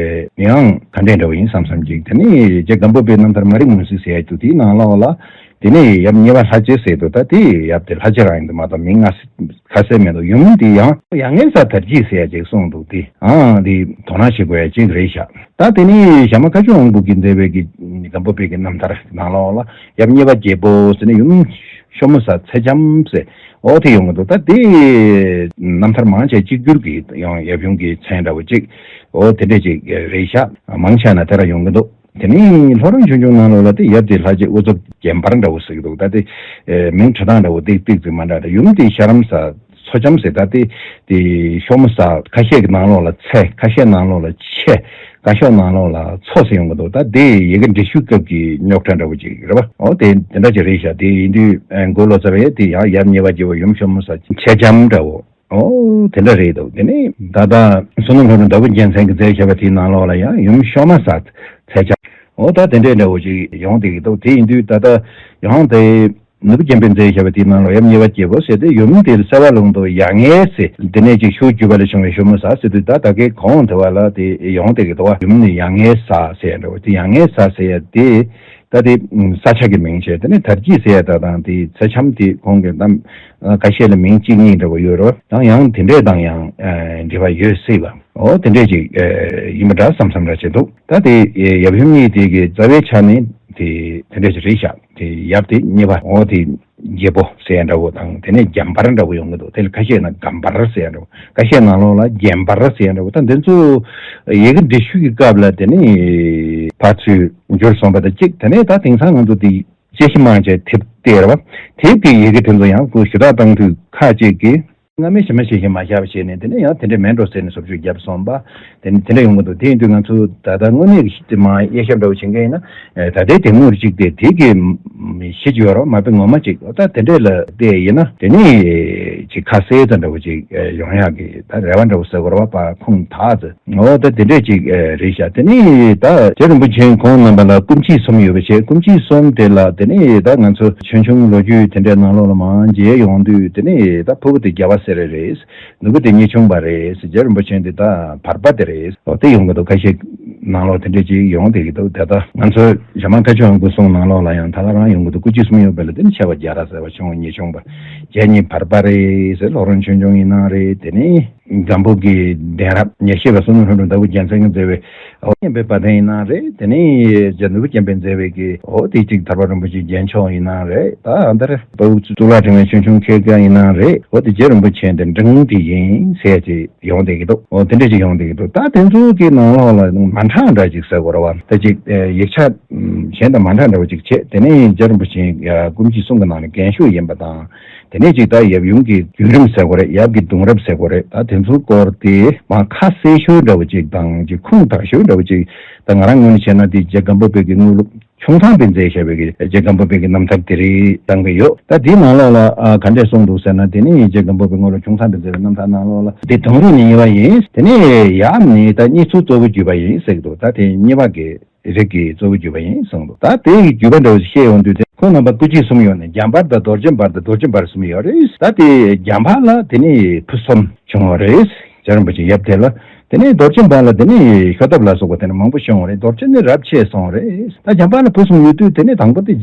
ཡང་ག་འདྲས་འདྲ་བོ་ཡིན་བསམ་བསམ་ཅིག་དེ་ནས་རྗེ་སྒམ་པོ་པའི་རྣམ་ཐར་མ་རིག་མུན་སེལ་ཟེར་ཡ་ཅིག་འདུག་དེའི་ནང་ལོགས་ལ་དེ་ནས་ཡབ་གཉིས་པ་ལྷ་རྗེ་ཟེར་འདུག་ད་དེ་ཡབ་དེ་ལྷ་རྗེ་རང་ཡིན་འདུག་མ་གཏོགས་མིང་ང་ཁ་གསལ་མེད་འདུག་ཡུམ་དེ་ཡང་ཡ་ངའི་ས་དར་གྱིས་ཟེར་ཡ་ཅིག་གསུངས་འདུག་དེ་ཨང་དེ་དོ་སྣང་བྱེད་དགོས་ཡ་ཅིག་རེད་ཤག་ད་དེ་ནས་ཞྭ་དམར་མཁའ་སྤྱོད་དབང་པོ་གིས་མཛད་པའི་གི་སྒམ་པོ་པའི་གི་རྣམ་ཐར་ནང་ལོགས་ལ་ཡབ་གཉིས་པ་རྒྱལ་པོ་ཟེར་ནས་ཡུམ་ཤོ་མོ་ཟ་ཚེ་རྒྱམ་ཟེར་འོ་དེ་ཡོང་གི་འདུག་ད་དེ་རྣམ་ཐར་མང་ཆེ་གཅིག་གྱུར་གྱི་ཡང་ཡབ་ཡུམ་གྱི་མཚན་འདྲ་བོ་གཅིག་འོ་དེ་འདྲས་ཅིག་རེད་ཤག་མང་ཆེ་ན་དེ་ར་ཡོང་གི་འདུག་དེ་ནས་ལྷོ་རོང་ཆོས་འབྱུང་ནང་ལོགས་ལ་དེ་ཡབ་དེ་ལྷ་རྗེ་དབུ་ཚབ་རྒྱན་པར་འདྲ་བོ་ཟེར་གི་འདུག་ད་དེ་མིང་བྲི་སྟངས་འདྲ་བོ་ཏིག་ཏིག་ཙིག་མ་འདྲ་འདྲ་ཡུམ་དེ་ཤ་རམ་ཟ། མཚོ་ལྕམ་ཟེར། ད་དེ་དེ་ཤོ་མོ་ཟ་ཁ་ཤས་ཀྱི་ནང་ལོགས་ལ་ཚེ་ཁ་ཤས་ནང་ལོགས་ལ་ཆེ་ཁ་ཤས་ནང་ལོགས་ལ་མཚོ་ཟེར་ཡོང་གི་འདུག་ད་དེ་ཡི་གེ་འབྲི་ཤུལ་སྐབས་ཀྱི་རྙོག་དྲ་འདྲ་བོ་ཅིག་རེད་པ། འོ་དེ་དེ་འདྲ་ཅིག་རེད་ཤག་དེ་ཡིན་དུས་མགོ་ལོག་ཚ་བའི་དེ་ཡང་ཡབ་གཉིས་པ་རྒྱལ་པོ་ཡུམ་ཤོ་མོ་ཟ་ཆེ་ལྕམ་འདྲ་བོ་འོ་དེ་འདྲ་རེད་འདུག་དེ་ནས་ད་ལྟ་བསོད་ནམས་ལྷུན་གྲུབ་ཟླ་བོ་རྒྱལ་མཚན་གྱིས་མཛད་བཞག་པ་དེའི་ནང་ལོགས་ལ་ཡང་ཡུམ་ཤོ་མ་ཟ་ཚེ་ལྕམ་འོ་ད་དེ་འདྲའི་འདྲ་བོ་ཅིག་ཡོང་བསྡད་ཀྱི་འདུག་དེ་ཡིན་དུས་ད་ལྟ་ཡང་དེ། ནོར་བུ་རྒྱན་པས་མཛད་བཞག་པ་དེའི་ནང་ལ་ཡབ་གཉིས་པ་རྒྱལ་པོ་ཟེར་ཏེ་ཡུམ་དེ་ལ་སེ་བ་ལུང་དུ་ཡ་ངའི་ཟེར། དེ་ནས་ཅིག་ཤུགས་བརྒྱུད་པ་ལས་བྱུང་བའི་ཤོ་མོ་ཟ་ཟེར་དུས་ད་ད་གའི་གོང་དེ་བ་ལ་དེ་ཡོང་དེ་གི་དོ་བ་ཡུམ་ནི་ཡ་ངའི་ཟ་ཟེར་ཡ་འདྲ་བོ་དེ་ཡ་ངའི་ཟ་ཟེར་ཡ་དེ་ད་དེ་ས་ཆ་གི་མིང་བྱས། དེ་ནས་དར་གྱིས་ཟེར་ཡ་ད་དང་དེ་ཚེ་ལྕམ་དེ་གོང་གི་གཏམ་ཁ་ཤས་ལ་མིང་གཅིག་གཉིས་འདྲ་བོ་ཡོད་རོ། ཡང་ཡང་དེ་འདྲས་དང་ཡང་འབྲེལ་བ་ཡོད་སྲིད་པ། འོ་དེ་འདྲས་ཅིག་ཨེ་ཡིན་པ་འདྲ་བསམ་བསམ་འདྲ་བྱེད་འདུག་ད་དེ་ཨེ་ཡབ་ཡུམ་གཉིས་དེ་གི་རྩ་བའི་ཆ་ནས་དེ་དེ་འདྲས་ཅིག་རེད་ཤག་དེ་ཡབ་དེ་གཉིས་པ་འོ་དེ་རྒྱལ་པོ་ཟེར་ཡ་འདྲ་བོ་དང་དེ་ནས་རྒྱམ་པར་འདྲ་བོ་ཡོང་གི་འདུག་དེ་ལ་ཁ་ཤས་ན་སྒམ་པར་ཟེར་ཡ་འདྲ་བོ། ཁ་ཤས་ནང་ལོགས་ལ་རྒྱན་པར་ཟེར་ཡ་འདྲ་བོ། ད་འདི་ཚོ་ཡི་གེ་འབྲི་ཤུལ་གྱི་སྐབས་ལ་དེ་ནི་ཕར་ཚུར་འགྱུར་སོང་བ་དང་གཅིག་དེ་ནས་ད་དེང་སང་ང་ཚོ་དེ་དཔྱད་ཞིབ་མང་ཆེ་དེབ་སྟེར་བ། དེབ་ཀྱི་ཡི་གེ་དེ་ཚོ་ཡང་ཁོ་ཞུ་དག་བཏང་དུས་ཁ་ཅིག་གིས་སྔ་མའི་ཞེ་མ་ཞེ་ཞེ་མ་བཞག་པ་བྱས་ནས་དེ་ནས་ཡང་དེ་འདྲས་མེད་འགྲོ་ཟེར་ནས་བཟོ་བཅོས་བརྒྱབ་སོང་བ། དེ་ནས་དེ་འདྲས་ཡོང་གི་འདུག་དེ་ཡིན་དུས་ང་ཚོ་ད་ལྟ་དངོས་གནས་ཀྱི་ཤི་དེ་མ་དབྱེ་ཞིབ་འདྲ་བོ་བྱེད་མཁན་ཡིན་ན། ད་ལྟའི་དེབ་ངོ་གཅིག་དེ་དེ་གི་གཞི་ཡོད་རོགས་མ་དཔེ་ངོ་མ་གཅིག་ད་དེ་འདྲས་ལ་བལྟས་ཡིན་ན་དེ་ནི་ཅིག་ཁ་གསལ་ཙམ་འདྲ་བོ་ཅིག་ཡོང་ཡག་གི་ད་རེ་བ་འདྲ་བོ་ཟེར་དགོས་རེད་བ། ཁུངས་དག་ཙམ་འོ་ད་དེ་འདྲས་ཅིག་རེད་ཤག་དེ་ནི་ད་རྗེ་རིན་པོ་ཆེ་ཁོང་རྣམ་པ་ལ་སྐུ་མཆེད་གསུམ་ཡོད་པ་བྱས། སྐུ་མཆེད་གསུམ་དེ་ལ་དེ་ནི་ད་ང་ཚོ་ཆོས་འབྱུང་ལོ་རྒྱུས་དེ་འདྲའི་ནང་ལོགས་ལ་མང་མཇལ་ཡོང་དུས་དེ་ནི་ད་ཕུ་བོ་དེ་རྒྱལ་བ་སེ་ར་རེད། ནུ་བོ་དེ་ཉེ་ཆུང་པ་རེད། རྗེ་རིན་པོ་ཆེ་འདི་ད་བར་པ་དེ་རེད། འོ་དེ་ཡོང་གི་འདུག་ཁ་ཤས་ནང་ལོགས་དེ་འདྲས་ཅིག་ཡོང་བསྡད་ཀྱི་འདུག་དེ་ད་ང་ཚོ་ཞྭ་དམར་བཀའ་ཆོས་དབང་སྐུ་གསུང་ནང་ལོགས་ལ་ཡང་ད་ག་རང་ཡོང་གི་འདུག་སྐུ་མཆེད་གསུམ་ཡོད་པ་ལ་དེ་ནི་ཆེ་བ་རྒྱ་ར་ཟེར་བ་ཆུང་བ་ཉེ་ཆུང་པ་རྒྱ་གཉིས་བར་པ་རེད་ཟེར། ལྷོ་རོང་ཆོས་འབྱུང་ཡིན་ནའང་རེད། དེ་ནི་སྒམ་པོ་གི་གདན་རབས་ཉེར་བཞི་པ་བསོད་ནམས་ལྷུན་གྲུབ་ཟླ་བོ་རྒྱལ་མཚན་གྱིས་མཛད་པའི་ཨོ་སྙན་པའི་བ་དན་ཡིན་ནའང་རེད། དེ་ནི་རྗེ་ནོར་བུ་རྒྱན་པས་མཛད་པའི་གི་འོ་དེ་གཅིག་ཐར་པ་རིན་པོ་ཆེའི་རྒྱན་མཆོག་ཡིན་ནའང་རེད། ད་ཨ་འདར་དཔའ་བོ་གཙུག་ལག་ཕྲེང་བའི་ཆོས་འབྱུང་མཁས་དགའ་ཡིན་ནའང་རེད། འོ་དེ་རྗེ་རིན་པོ་ཆེ་འདི་འབྲིང་དེ་ཡིན་ཟེར་གྱི་ཡོང་བསྡད་ཀྱི་འདུག་འོ་དེ་འདྲ་ཅིག་ཡོང་བསྡད་ཀྱི་འདུག་ད་དེ་ཚོ་གི་ནང་ལོགས་ལ་མ་འདྲ་འདྲ་ཅིག་ཟེར་དགོས་རེད་བ། ད་ཅིག་ཡིག་ཆ་གཞན་དང་མ་འདྲ་འདྲ་བོ་ཅིག་བྱས། དེ་ནས་རྗེ་རིན་པོ་ཆེ་སྐུ་མཆེད་གསུམ་གྱི་ནང་ནས་རྒན་ཤོས་ཡིན་པ་དང་། དེ་ནས་ཅིག་ད་ཡབ་ཡུམ་གྱི་བརྒྱུད་རིམ་ཟེར་དགོས་རེད། ཡབ་ཀྱི་གདུང་རབས་ཟེར་དགོས་རེད། ད་དེ་ཚོའི་སྐོར་དེ་མ་ཁ་གསལ་ཤོས་འདྲ་བོ་ཅིག་དང་ཅིག་ཁུངས་དག་ཤོས་འདྲ་བོ་ཅིག་ད་ང་རང་ངོས་ནས་བྱས་ན་དེ་རྗེ་སྒམ་པོ་པའི་གི་དངོས་སློབ་ཆུང་ཚང་པས་མཛད་བཞག་པའི་གི་རྗེ་སྒམ་པོ་པའི་གི་རྣམ་ཐར་དེ་རེད་བཏང་གི་ཡོད། ད་དེའི་ནང་ལོགས་ལ་ཨ་ག་འདྲས་གསུངས་འདུག་ཟེར་ན། དེ་ནི་རྗེ་སྒམ་པོ་པའི་དངོས་སློབ་ཆུང་ཚང་པས་མཛད་པའི་རྣམ་ཐར་ནང་ལོགས་ལ་དེ་དོན་རིག་ནི་གཉིས་པ་ཡིན། དེ་ནི་ཡབ་ནི་ད་གཉིས་ཚུལ་གཙོ་བོ་བརྒྱུད་པ་ཡིན་ཟེར་གི་འདུག་ད་དེ་གཉིས་པ་གི་རིགས་ཀྱི་གཙོ་བོ་བརྒྱུད་པ་ཡིན་གསུངས་འདུག་ད་དེ་ཡི་བརྒྱུད་པ་འདྲ་བོ་ཞིག་བཤད་ཡོང་དུས་དེ་ཁོང་རྣམ་པ་སྐུ་མཆེད་གསུམ་ཡོད་ནས་རྒྱམ་པར་དང་རྡོ་རྗེ་འབར་དང་རྡོ་རྗེ་འབར་གསུམ་ཡོད་རེད། ད་དེ་རྒྱམ་པ་ལ་དེ་ནི་བུ་གསུམ་བྱུང་བ་རེད། རྗེ་རིན་པོ་ཆེ་ཡབ་དེ་ལ། དེ་ནས་རྡོ་རྗེ་འབར་ལ་དེ་ནས་ཤོ་ཐབ་ལ་སོགས་པ་དེ་ནས་མང་པོ་བྱུང་བ་རེད། རྡོ་རྗེ་ནི་རབས་ཆད་སོང་རེད། ད་རྒྱམ་པ་ལ་བུ་གསུམ་ཡོད་དུས་དེ་ནས་དང་པོ་དེ་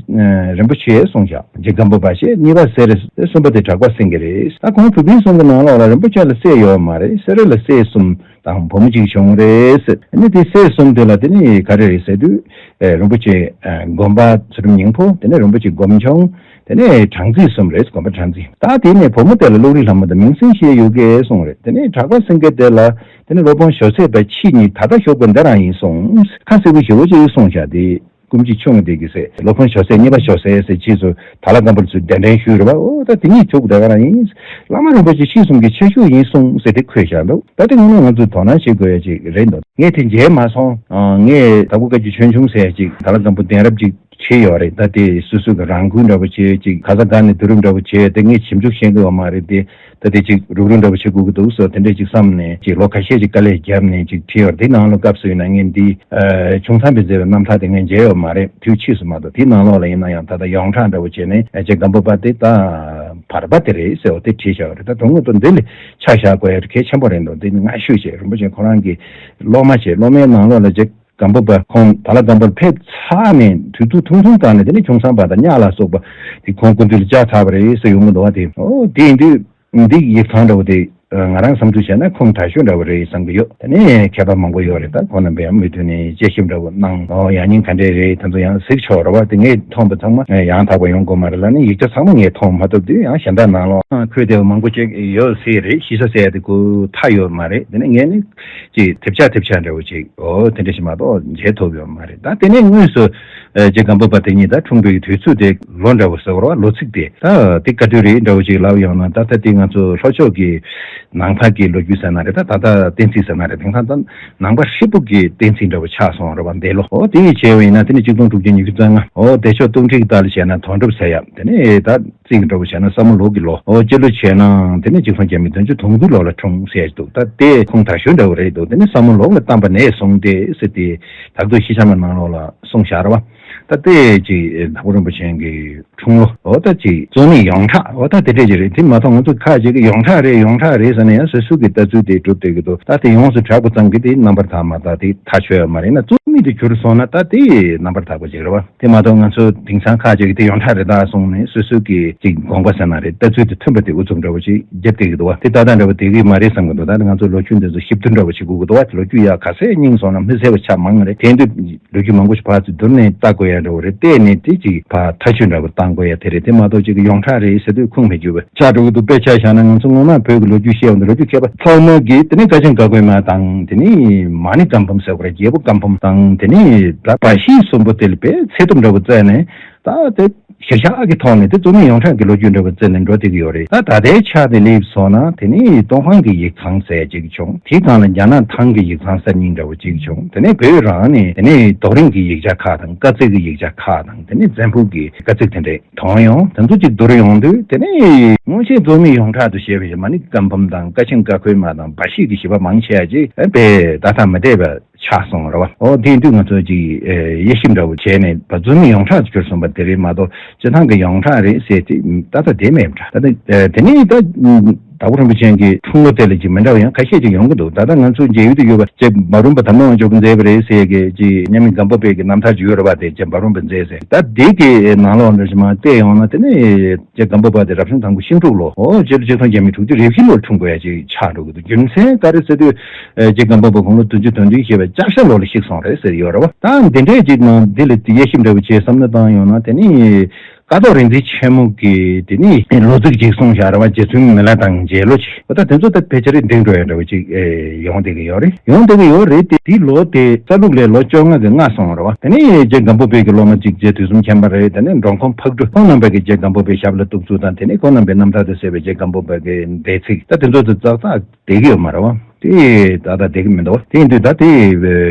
རིན་པོ་ཆེ་གསུངས་བཞག་རྗེ་སྒམ་པོ་པ་ཞེས། གཉིས་པ་སེ་ར། གསུམ་པ་དེ་གྲགས་པ་སེང་གེ་རེད། ད་ཁོང་བུ་སྤུན་གསུམ་གྱི་ནང་ལོགས་ལ་རིན་པོ་ཆེ་ལ་སྲས་ཡོད་མ་རེད། སེ་ར་ལ་སྲས་གསུམ་དང་བུ་མོ་གཅིག་བྱུང་རེད། ཨ་ནི་དེ་སྲས་གསུམ་དེ་ལ་དེ་ནི་ག་རེ་རེད་ཟེར་དུས། ཨེ་རིན་པོ་ཆེ་ཨེ་དགོན་པ་ཚུལ་ཁྲིམས་སྙིང་པོ། དེ་ནས་རིན་པོ་ཆེ་སྒོམ་ཆུང་། དེ་ནས་སྦྲང་རྩི་གསུམ་རེད། དགོན་པ་སྦྲང་རྩི། ད་དེ་ནས་བུ་མོ་དེ་ལ་བློ་རིག་ལྷ་མོ་དང་མིང་སྲིང་ཞེས་ཡོད་སྐད་གསུངས་རེད། དེ་ནས་གྲགས་པ་སེང་གེ་དེ་ལ་དེ་ནས་སློབ་དཔོན་ཞོ་ཟས་པ་ཁྱེད་གཉིས་ད་ལྟ་ཞོགས་པ་འདི་རང་ཡིན་གསུངས། ཁ་གསལ་པོ་ཞེ་པོ་ཅིག་གསུངས་བཞག་དེ་སྐུ་མཆེད་ཆུང་དེ་གི་ཟེར། སློབ་དཔོན་ཞོ་ཟས་གཉིས་པ་ཞོ་ཟས་ཟེར། ཕྱིས་སུ་དྭགས་ལྷ་སྒམ་པོ་ཚོས་གདན་འདྲེན་ཞུས་རེད་བ། འོ་ད་དེ་གཉིས་ཕྲུ་གུ་དེ་ག་རང་ཡིན། བླ་མ་རིན་པོ་ཆེ་ཁྱེད་གསུམ་གྱི་ཆ་ཤོས་ཡིན་གསུངས་ཟེར་དེ་འཁོད་བཞག་འདུག་ད་དེ་དངོས་གནས་ང་ཚོས་དོ་སྣང་བྱེད་དགོས་ཡ་ཅིག་རེད་འདུག་ངས་དེ་མཇལ་མ་སོང་། ངས་དྭགས་པོ་བཀའ་བརྒྱུད་ཆོས་འབྱུང་ཟེར་ཡ་ཅིག་དྭགས་ལྷ་སྒམ་པོ་གདན་རབས་ཅིག་བྱས་ཡོད་རེད། ད་དེ་སོ་སོ་གི་རང་འགུལ་འདྲ་པོ་བྱས་ཅིག་ག་ས་ག་ནས་བསྡུ་རུབ་འདྲ་པོ་བྱས། དེ་ངས་ཞིབ་འཇུག་ཤེས་ཀྱི་ཡོད་མ་རེད་དེ། ད་དེ་ཅིག་རུག་རུག་འདྲ་པོ་བྱེད་དགོས་ཀྱི་འདུག་སོ་དེ་འདྲས་ཅིག་བསམ་ནས་ཅིག་ལོ་ཁ་ཤས་ཅིག་དཀའ་ལས་བརྒྱབ་ནས་ཅིག་བྲིས་ཡོད་རེད། དེ་ནང་ལོ་སྐབས་སུ་ཡིན་ན་ངས་འདི་ཆུང་ཚང་པས་མཛད་པའི་རྣམ་ཐར་དེ་ངས་མཇལ་ཡོད་མ་རེད། དུས་ཕྱིས་སུ་མ་གཏོགས། དེའི་ནང་ལོགས་ལ་ཡིན་ན་ཡང་ད་ལྟ་ཡོངས་གྲགས་འདྲ་པོ་བྱས་ནས་རྗེ་སྒམ་པོ་པ་དེ་ད་བར་པ་དེ་རེད་ཟེར་བ་དེ་བྲིས་བཞག་ཡོད་རེད། ད་དོན་དངོས་ཐོག་འདི་ལས་ཆ་བཞག་དགོས་ཡ་གལ་ཆེན་པོ་རེད་འདུག་འདི་ནི་སྔ་ཤོས་བྱས་རིན་པོ་ཆེ་ཁོ་རང་གི་སློབ་མ་བྱས། སློབ་མའི་ནང་ལོགས་ལ་རྗེ་སྒམ་པོ་པ་ཁོང་དྭགས་ལྷ་སྒམ་པོར་ཕེབས་ཚར་ནས་དུས་ཚོད་ཐུང་ཐུང་བཏང་ནས་དེ་ནས་ཆུང་ཚང་པ་དང་གཉགས་ལ་སོགས་པ་དེ་ཁོང་སྐུ་མདུན་ལ་བཅར་ཚར་བ་རེད་ཟེར་ཡོང་གི་འདུག་བ། དེ་འོ་དེ་ཡིན་དུས་འདི་ཡིག་ཚང་འདྲ་བོ་དེ་ང་རང་བསམ་ཚུལ་བྱས་ན་ཁུངས་དག་ཤོས་འདྲ་བོ་རེད་བསམ་གྱི་ཡོད། དེ་ནས་མཁས་པ་མང་པོ་ཡོད་རེད། ད་ཁོང་རྣམ་པས་ཡང་མུ་མཐུད་ནས་དཔྱད་ཞིབ་འདྲ་བོ་གནང་། འོ་ཡང་སྙིང་ག་འདྲས་རེད་དེ་ཚོ་ཡང་གཟིགས་ཆོག་རེད་བ། དེ་ངས་མཐོང་བ་ཚང་མ་ཡང་དག་པ་ཡོང་དགོས་མ་རེད་ལབ་ནས་ཡིག་ཆ་ཚང་མ་ངས་མཐོང་མ་ཐུབ་དུས་ཡང་གཞན་དག་ནང་ལོགས་འཁོད་བསྡད་པ་མང་པོ་ཅིག་ཡོད་སྲིད་རེད། ཞིབ་ཚགས་ཟེར་ཡ་དེ་ཁོ་ཐག་ཡོད་མ་རེད། དེ་ནས་ངས་ནི་ཅིག་ཐེབས་ཆག་ཐེབས་ཆག་འདྲ་བོ་ཅིག་འོ་དེ་འདྲ་ཞིག་མ་གཏོགས་མཇལ་ཐུབ་ཡོད་མ་རེད། ད་དེ་ནས་དངོས་སུ་ཨ་རྗེ་སྒམ་པོ་པ་དེ་གཉིས་ད་འཁྲུངས་པའི་དུས་ཚོད་དེ་ལོ་འདྲ་བོ་ཟེར་བ་རེད་བ། ལོ་ཚིགས་དེ་ད་དེ་ག་དུས་རེད་འདྲ་བོ་ཅིག་ལབ་ཡོང་ན། ད་ལྟ་དེ་ང་ཚོ་ལྷོ་ཕྱོགས་ཀྱི་ནང་པ་གི་ལོ་རྒྱུས་ཟེར་ན་རེད། ད་ད་ལྟ་གཏན་ཚིགས་ཟེར་ན་རེད། དེང་སང་ད་ནང་པ་ཧྲིལ་པོ་གི་གཏན་ཚིགས་འདྲ་བོ་ཆགས་སོང་རེད་བ། འདས་ལོ་འོ་དེ་ཡི་བྱས་པ་ཡིན་ན་དེ་ནི་གཅིག་སྟོང་དྲུག་བརྒྱ་ཉི་ཤུ་རྩ་ལྔ། འོ་བདེ་མཆོག་གཏུམ་སྒྲིལ་ལྟར་བྱས་ན་དོན་གྲུབ་ཟེར་ཡ། དེ་ནས་ད་རྩིས་ཀྱི་འདྲ་བོ་བྱས་ན་ས་མོ་ལུག་གི་ལོ། འོ་སྤྱི་ལོ་བྱས་ན་དེ་ནས་གཅིག་སྟོང་བརྒྱ་མེད་བདུན་ཅུ་དོན་དགུ་ལོ་ལ་འཁྲུངས་ཟེར་ཡ་ཞིག་འདུག་ད་དེ་ཁུངས་དག་ཤོས་འདྲ་བོ་རེད་འདུག་དེ་ནས་ས་མོ་ལུག་ལ་བལྟམས་པ་ནས་བཟུང་སྟེ་ཟེར་ཏེ་དྭགས་ཐུགས་ཤི་ཆ་མ་ནང་ལོགས་ལ་གསུངས་བཞག་རེད་བ། ད་ལྟའི་ཅིག་དྭགས་པོ་རིན་པོ་ཆེ་གི་འཁྲུངས་ལོ། འོ་ད་ཅིག་རྩོད་མེད་ཡོངས་གྲགས། འོ་ད་དེ་འདྲས་ཅིག་རེད། དེ་མ་གཏོགས་ང་ཚོ་ཁ་ཅིག་གི་ཡོངས་གྲགས་རེད་ཡོངས་གྲགས་རེད་ཟེར་ནས་ཡང་སོ་སོ་གི་ལྟ་ཚུལ་དེ་སྒྲུབ་བསྡད་ཀྱི་འདུག་ད་དེ་ཡོངས་སུ་གྲགས་པ་ཙམ་གྱིས་དེ་རྣམ་པར་དག་མ་དག་དེ་ཐག་ཆོད་ཡ་མ་རེད་ན། རྩོད་མེད་དུ་གྱུར་སོང་ན་ད་དེ་རྣམ་པར་དག་པ་ཅིག་རེད་བ། དེ་མ་གཏོགས་ང་ཚོ་དེང་སང་ཁ་ཅིག་གིས་དེ་ཡོངས་གྲགས་རེད་ད་གསུངས་ནས་སོ་སོ་གི་ཅིག་དགོངས་པ་ཟེར་ན་རེད། ལྟ་ཚུལ་དེ་མཐུན་པ་དེ་ཨུ་ཚུགས་འདྲ་བོ་ཅིག་རྒྱབ་བསྡད་ཀྱི་འདུག་བ། དེ་ཏག་ཏག་འདྲ་བོ་དེ་གི་མ་རེད་བསམ་གྱི་འདུག་ད་ང་ཚོ་ལོ་རྒྱུས་འདི་ཚོ་ཞིབ་ཏུ་འདྲ་བོ་བྱེད་དགོས་ཀྱི་འདུག་བ། ལོ་རྒྱུས་ཡག་ག་ཚད་རྙིང་སོང་ན་མི་ཚེ་བ་ཆ་མང་རེད། དེ་དུས་ལོ་རྒྱུས་མང་པོ་ཞིག་ཕར་ཚུར་བསྡུར་ནས་ལྟ་དགོས་ཡ་འདྲ་བོ་རེད། བལྟས་ནས་དེ་ཅིག་ཕར་ཐག་གཅོད་འདྲ་བོ་བཏང་དགོས་ཡ་དེ་རེད། དེ་མ་གཏོགས་ཅིག་གི་ཡོངས་གྲགས་རེད་ཟེར་དུས་ཁུངས་མེད་རྒྱུ་བ་ཆགས་འགྲོ་གི་འདུག་དཔེ་ཆ་བཞག་ན་ང་ཚོ་སྔོན་མ་བོད་ཀྱི་ལོ་རྒྱུས་བཤད་ཡོང་དུས་ལོ་རྒྱུས་མཁས་པ་ཚང་མ་གིས་དེ་ནས་ཀ་ཆེན་ཀ་ཁོལ་མ་དང་དེ་ནས་མ་ཎི་བཀའ་འབུམ་ཟེར་བ་རེད། རྒྱལ་པོ་བཀའ་འབུམ་དང་དེ་ནས་ད་བཀྲ་ཤིས་གསུམ་པོ་དེ་ལ་དཔེ་ཚད་ཐུབ་འདྲ་བོ་བཙལ་ནས། ད་དེ་གཞིར་བཞག་གི་ཐོག་ནས་དེ་རྩོད་མེད་ཡོངས་གྲགས་ཀྱི་ལོ་རྒྱུས་འདྲ་བོ་བཙལ་ནས་འགྲོ་བསྡད་ཀྱི་ཡོད་རེད། ད་ད་ལྟའི་ཆ་དེ་སླེབས་སོང་ན་དེ་ནས་ཏུན་ཧོང་གི་ཡིག་ཚང་ཟེར་ཅིག་བྱུང་། དེའི་སྒང་ལ་རྒྱ་ནག་ཐང་གི་ཡིག་ཚང་གསར་རྙིང་འདྲ་བོ་ཅིག་བྱུང་། དེ་ནས་བོད་རང་ནས་དེ་ནས་རྡོ་རིང་གི་ཡིག་ཆ་ཁག་དང་ཀ་ཙིག་གི་ཡིག་ཆ་ཁག་དང་དེ་ནས་བཙན་ཕུག་གི་ཀ་ཙིག་དེ་འདྲས་མཐོང་ཡོང་། དེ་ཚོ་ཅིག་བསྡུར་ཡོང་དུས་དེ་ནས་སྔོན་ཆད་རྩོད་མེད་ཡོངས་གྲགས་དུ་བཤད་པའི་མ་ཎི་བཀའ་འབུམ་དང་ཀ་ཆེན་ཀ་ཁོལ་མ་དང་བཀྲ་ཤིས་ཀྱི་བཞེད་པ་མང་ཆེ་བ་ཅིག་དཔེ་ཏག་ཏག་མི་བསྡད་པ། ཆགས་སོང་རེད་བ། ཨོ་དེ་དུས་ང་ཚོ་ཅིག་ཨེ་དབྱེ་ཞིབ་འདྲ་བོ་བྱས་ནས་ད་རྩོད་མེད་ཡོངས་གྲགས་སུ་གྱུར་སོང་བ་དེ་རེད་མ་གཏོགས་སྤྱི་བཏང་གི་ཡོངས་གྲགས་རེད་ཟེར་དེ་ད་ལྟ་དེ་མེད་འདྲ། ད་ལྟ་ཨེ་དེ་ནས་ད་དྭགས་པོ་རིན་པོ་ཆེ་གི་འཁྲུངས་ལོ་དེ་ལ་ཅིག་མི་འདྲ་བ་ཡང་ཁ་ཤས་ཅིག་ཡོང་གི་འདུག་ད་ལྟ་ང་ཚོ་མཇལ་ཡུལ་དུ་ཡོད་པ་ཅིག་འབའ་རོམ་པ་དམ་ལྷ་དབང་ཕྱུག་མཛད་པ་རེད་ཟེར་གི་ཅིག་མཉམ་མེད་སྒམ་པོ་པའི་གི་རྣམ་ཐར་ཅིག་ཡོད་རེད་བ། དེ་ཅིག་འབའ་རོམ་པ་མཛད་ཟེར། ད་དེ་གི་ནང་ལོགས་འདྲ་ཞིག་མ་བལྟས་ཡོང་ན་དེ་ནས་ཅིག་སྒམ་པོ་པ་དེ་རབ་བྱུང་དང་པོ་ཤིང་འབྲུག་ལོ། ཨོ་སྤྱི་ལོ་ཆིག་སྟོང་བརྒྱ་མེད་དྲུག་ཅུ་རེ་བཞི་ལོར་འཁྲུངས་དགོས་ཡ་ཅིག་ཆགས་འགྲོ་གི་འདུག་རྒྱུ་མཚན་ག་རེ་ཟེར་དུས། ཨེ་རྗེ་སྒམ་པོ་པ་དགུང་ལོ་བདུན་ཅུ་དོན་བདུན་བཞེས་པའི་ལྕགས་བྱ་ལོ་ལ་གཤེགས་སོང་རེད་ཟེར་ཡོད་རེད་བ། ད་འདི་འདྲའི་ཅིག་ནང་འདི་ལ་དབྱེ་ཞིབ་འདྲ་བོ་བྱས་བསམ་བློ་བཏང་ཡོང་ན་དེ་ནི་ཀཿཐོག་རིག་འཛིན་ཆེན་མོ་གིས་དེ་ནི་ལོ་ཚིགས་ཅིག་གསུངས་བཞག་རེད་བ། རྗེ་བཙུན་མི་ལ་དང་མཇལ་ལོ་ཅིག་འོ་ད་དེ་ཚོ་ད་ཕལ་ཆེར་འགྲིག་འགྲོ་ཡ་འདྲ་བོ་ཅིག་ཨེ་ཡོང་བསྡད་ཀྱི་ཡོད་རེད། ཡོང་བསྡད་ཀྱི་ཡོད་རེད་དེ། དེའི་ལོ་དེ་རྩ་ལུགས་ལས་ལོ་བཅོ་ལྔ་གི་སྔ་སོང་རེད་བ། དེ་ནི་རྗེ་སྒམ་པོ་པའི་གི་སློབ་མ་གཅིག་རྗེ་དུས་གསུམ་མཁྱེན་པ་རེད། དེ་ནི་འགྲོ་མགོན་ཕག་གྲུ་ཁོང་རྣམ་པས་གི་རྗེ་སྒམ་པོ་པའི་ཞབས་ལ་གཏུག་ཚུལ་དང་དེ་ནི་ཁོང་རྣམ་པའི་རྣམ་ཐར་དུ་གསལ་བའི་རྗེ་སྒམ་པོ་པ་གི་འདས་ཚིག་ད་དེ་ཚོ་དེ་ཙག་ཙག་བསྡད་ཀྱི་ཡོད་མ་རེད་བ། དེ་ད་ལྟ་བསྡད་ཀྱི་མི་འདུག་དེ་ཡིན་དུས་ད་དེ་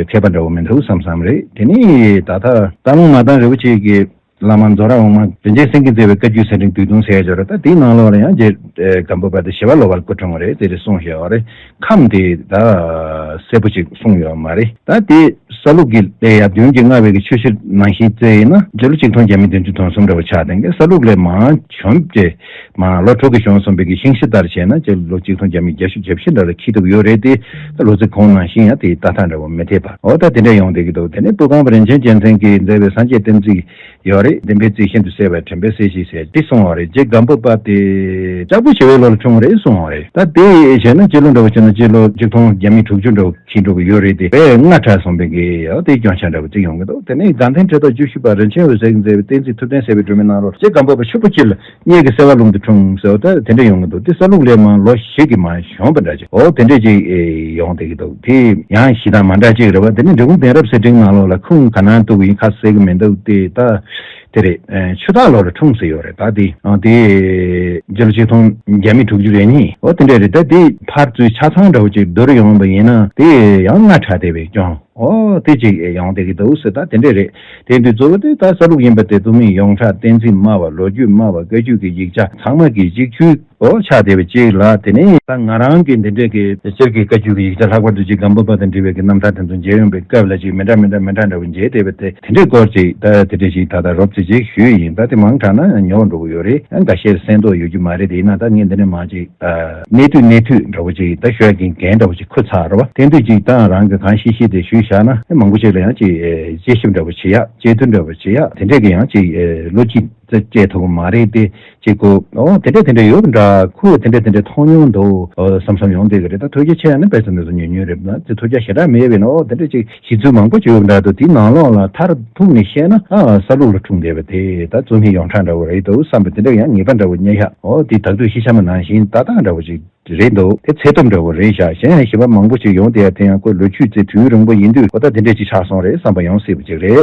འཐད་པ་འདྲ་བོ་མི་འདུག་བསམ་བསམ་རེད། དེ་ནི་ད་ལྟ་སྟག་ལུང་མ་བཏང་རི་བོ་ཆེ་གི་བླ་མ་རྫོགས་ར་འོག་མ་རིན་ཆེན་སེང་གེ་མཛད་པའི་བཀའ་བརྒྱུད་ཟེར་ཁྲིམས་བསྡུས་དུང་ཟེར་ཡ་ཅིག་ཡོད་རེད། ད་དེའི་ནང་ལོགས་ལ་ཡང་རྗེ་སྒམ་པོ་པ་དེ་ཞི་བ་ལྷོ་པར་སྐུ་འཁྲུངས་པ་རེད་ཟེར་ཏེ་གསུངས་བཞག་པ་རེད། ཁམས་དེ་ད་གསལ་པོ་ཅིག་གསུངས་ཡོད་མ་རེད། ད་དེ་ས་ལུགས་ཀྱི་ལས་ཡབ་བདུན་གྱིས་མངའ་བའི་གི་ཆོས་སྤྱི་ནང་བཞིན་བཙལ་ཡིན་ན་སྤྱི་ལོ་ཆིག་སྟོང་བརྒྱ་མེད་བདུན་ཅུ་དོན་གསུམ་འདྲ་བོ་ཆགས་བསྡད་མཁན། ས་ལུགས་ལས་མར་བྱོན་ཏེ་མར་ལོ་དྲུག་གི་བྱོན་སོང་བའི་གི་ཤིང་བྱ་ལྟར་བྱས་ན་སྤྱི་ལོ་ཆིག་སྟོང་བརྒྱ་མེད་བརྒྱད་ཅུ་གྱ་བཞི་འདྲ་ལ་འཁེལ་ཐུབ་ཡོད་རེད་དེ། ད་ལོ་ཚིགས་གོང་ནང་བཞིན་ཡང་དེ་ལྟ་སྟངས་འདྲ་བོ་མི་འཐད་པ། འོ་ད་དེ་འདྲ་ཡོང་བསྡད་ཀྱི་འདུག་དེ་ནས་སྤུ་ཁང་པ་རིན་ཆེན་རྒྱལ་མཚན་གྱིས་མཛད་པའི་སངས་རྒྱས་བསྟན་རྩིས་ཡོད་རེད། བདེན་པའི་རྩིས་ཤིན་ཏུ་གསལ་བའི་དྲན་པའི་གསལ་བྱེད་ཟེར་དེ་གསུངས་པ་རེད། རྗེ་སྒམ་པོ་པ་དེ་ལྕགས་ཕོ་བྱ་བའི་ལོ་ལ་འཁྲུངས་རེད་གསུངས་པ་རེད། ད་དེ་བྱས་ན་སྤྱི་ལོ་འདྲ་བོ་བྱས་ན་སྤྱི་ལོ་ཆིག་སྟོང་བརྒྱ་མེད་དྲུག་ཅུ་འདྲ་བོ་འཁེལ་འགྲོ་གི་ཡོད་རེད་དེ། དཔེ་སྔ་དྲགས་སོང་བའི་གི་ཡང་དེ་སྐྱོན་ཆ་འདྲ་བོ་ཅིག་ཡོང་གི་འདུག་དེ་ནས་དགའ་ལྡན་ཁྲི་ཐོག་བཅུ་བཞི་པ་རིན་ཆེན་འོད་ཟེར་གྱིས་མཛད་པའི་བསྟན་རྩིས་ཐུབ་བསྟན་ཟེར་བའི་སྒྲོན་མེའི་ནང་ལོགས་རྗེ་སྒམ་པོ་པ་ཕྱུག་པོ་སྐྱེས་ལ་གཉལ་གྱི་སེ་བ་ལུང་དུ་འཁྲུངས་ཟེར་བ་ད་དེ་འདྲ་ཡོང་གི་འདུག་དེ་ས་ལུགས་ལས་མར་ལོ་བཞི་གི་མར་བྱོན་པ་འདྲ་ཅིག་འོ་དེ་འདྲ་ཅིག་ཨེ་ཡོང་བསྡད་ཀྱི་འདུག་དེ་ཡང་གཞི་དང་མ་འདྲ་ཅིག་རེད་བ། དེ་ནི་འབྲི་གུང་གདན་རབས་གསེར་ཕྲེང་ནང་ལོགས་ལ་ཁུངས་ག་ན་གཏུགས་ཡིན་ཁ་གསལ་གྱི་མི་འདུག་དེ་ད་དེ་རེད། ཨེ་ཆུ་སྟག་ལོ་ལ་འཁྲུངས་ཟེར་ཡོད་རེད། ད་དེ་ཨ་དེ་སྤྱི་ལོ་ཆིག་སྟོང་བརྒྱ་མེད་དྲུག་ཅུ་རེ་གཉིས་འོ་དེ་འདྲ་རེད། ད་དེ་ཕར་ཚུར་ཆ་ཚང་འདྲ་བོ་ཅིག་བསྡུར་ཡོང་བ་ཡིན་ན་དེ་ཡང་སྔ་དྲགས་བསྡད་པའི་སྐྱོན། ཨོ་དེ་ཅིག་ཡོང་བསྡད་ཀྱི་འདུག་ཟེར། ད་དེ་འདྲས་རེད། དེ་དུས་གཙོ་བོ་དེ་ད་ས་ལུགས་ཡིན་པ་དེ་རྩོད་མེད་ཡོངས་གྲགས། བསྟན་རྩིས་སྨྲ་བ། ལོ་རྒྱུས་སྨྲ་བ། བཀའ་བརྒྱུད་ཀྱི་ཡིག་ཆ་ཚང་མ་གི་གཅིག་གྱུར་ཨོ་ཆགས་བསྡད་པ་ཅིག་ལ། དེ་ནས་ད་ང་རང་གི་འདི་འདྲས་ཀྱི་སྤྱིར་གྱི་བཀའ་བརྒྱུད་ཀྱི་ཡིག་ཆ་ལྷག་པར་དུ་ཅིག་སྒམ་པོ་པ་དང་འབྲེལ་བའི་གི་རྣམ་ཐར་དེ་ཚོ་མཇལ་ཡོང་པའི་སྐབས་ལ་ཅིག་མི་འདྲ་མི་འདྲ་མི་འདྲ་འདྲ་བོ་མཇལ་བསྡད་པ་དེ་དེ་འདྲས་སྐོར་ཅིག་ད་དེ་འདྲས་ཅིག་ད་ལྟ་རོབ་ཙམ་ཅིག་ཞུས་ཡིན། ད་དེ་མང་དྲགས་ན་ཉེ་བར་འགྲོ་གི་ཡོད་རེད། ཡང་འགའ་ཤས་གསན་རྟོགས་ཡོད་རྒྱུ་མ་རེད་དེ། ཡིན་ན་ད་ངས་འདི་ནས་མར་ཅིག་གནས་དུས་གནས་དུས་འདྲ་བོ་ཅིག་ད་ཞུ་ཡ་གི་འགན་འདྲ་བོ་ཅིག་འཁུར་ཚར་རེད་བ། དེ་དུས་ཅིག་ད་རང་གི་གང་ཤེས་ཤེས་དེ་ཞུས་བཞག་ན་མང་པོ་ཅིག་ལ་ཡང་ཅིག་དཔྱད་ཞིབ་འདྲ་བོ་བྱེད་ཡ། དཔྱད་བསྡུར་འདྲ་བོ་བྱེད་ཡ་དེ་འདྲས་ཀྱི་ཡང་ཅིག་བློ་སྐྱིད་ཙམ་སྐྱེ་ཐུབ་ཀྱི་མ་རེད་དེ། ཅིག་གོ་ཨོ་དེ་འདྲས་དེ་འདྲས་ཡོད་པ་འདྲ། ཁོས་དེ་འདྲས་དེ་འདྲས་མཐོང་མྱོང་འདུག་བསམ་བསམ་ཡོང་བསྡད་ཀྱི་རེད། ད་ཐོས་རྒྱ་ཆེ་ཡ་ནི་དཔེ་ཙམ་དེ་ཚོ་ཉུང་ཉུང་རེད། ན་དེ་ཐོས་རྒྱ་ཞེ་དྲག་མེད་པས་ན་ཨོ་དེ་འདྲས་ཅིག་གཞི་ཚུལ་མང་པོ་ཅིག་ཡོད་པ་འདྲ་འདུག་དེའི་ནང་ལོགས་ལ་མཐར་ཐུག་ནས་བཤད་ན་ཨ་ས་ལུགས་ལ་འཁྲུངས་བསྡད་པ་དེ་ད་རྩོད་མེད་ཡོངས་གྲགས་འདྲ་བོ་རེད་འདུག་བསམ་པ་དེ་འདྲ་ཡང་ངེས་པ་འདྲ་བོ་རྙེད་ཤག་ཨོ་དེ་དག་དུས་ཤི་ཆ་མ་ནང་བཞིན་ལྟ་སྟངས་འདྲ་བོ་ཅིག་རེད་འདུག་དེ་ཚད་ཐུབ་འདྲ་བོ་རེད་ཤག་གཞན་ཡང་ཞིབ་པ་མང་པོ་ཅིག་ཡོང་བསྡད་ཡ་དེ་ཡང་ཁོའི་ལོ་རྒྱུས་ཚེ་དུས་རིང་པོ་ཡིན་དུས་ཨོ་ད་དེ་འདྲས་ཅིག་ཆགས་སོང་རེད་བསམ་པ་ཡོང་སྲིད་པ་ཅིག་རེད།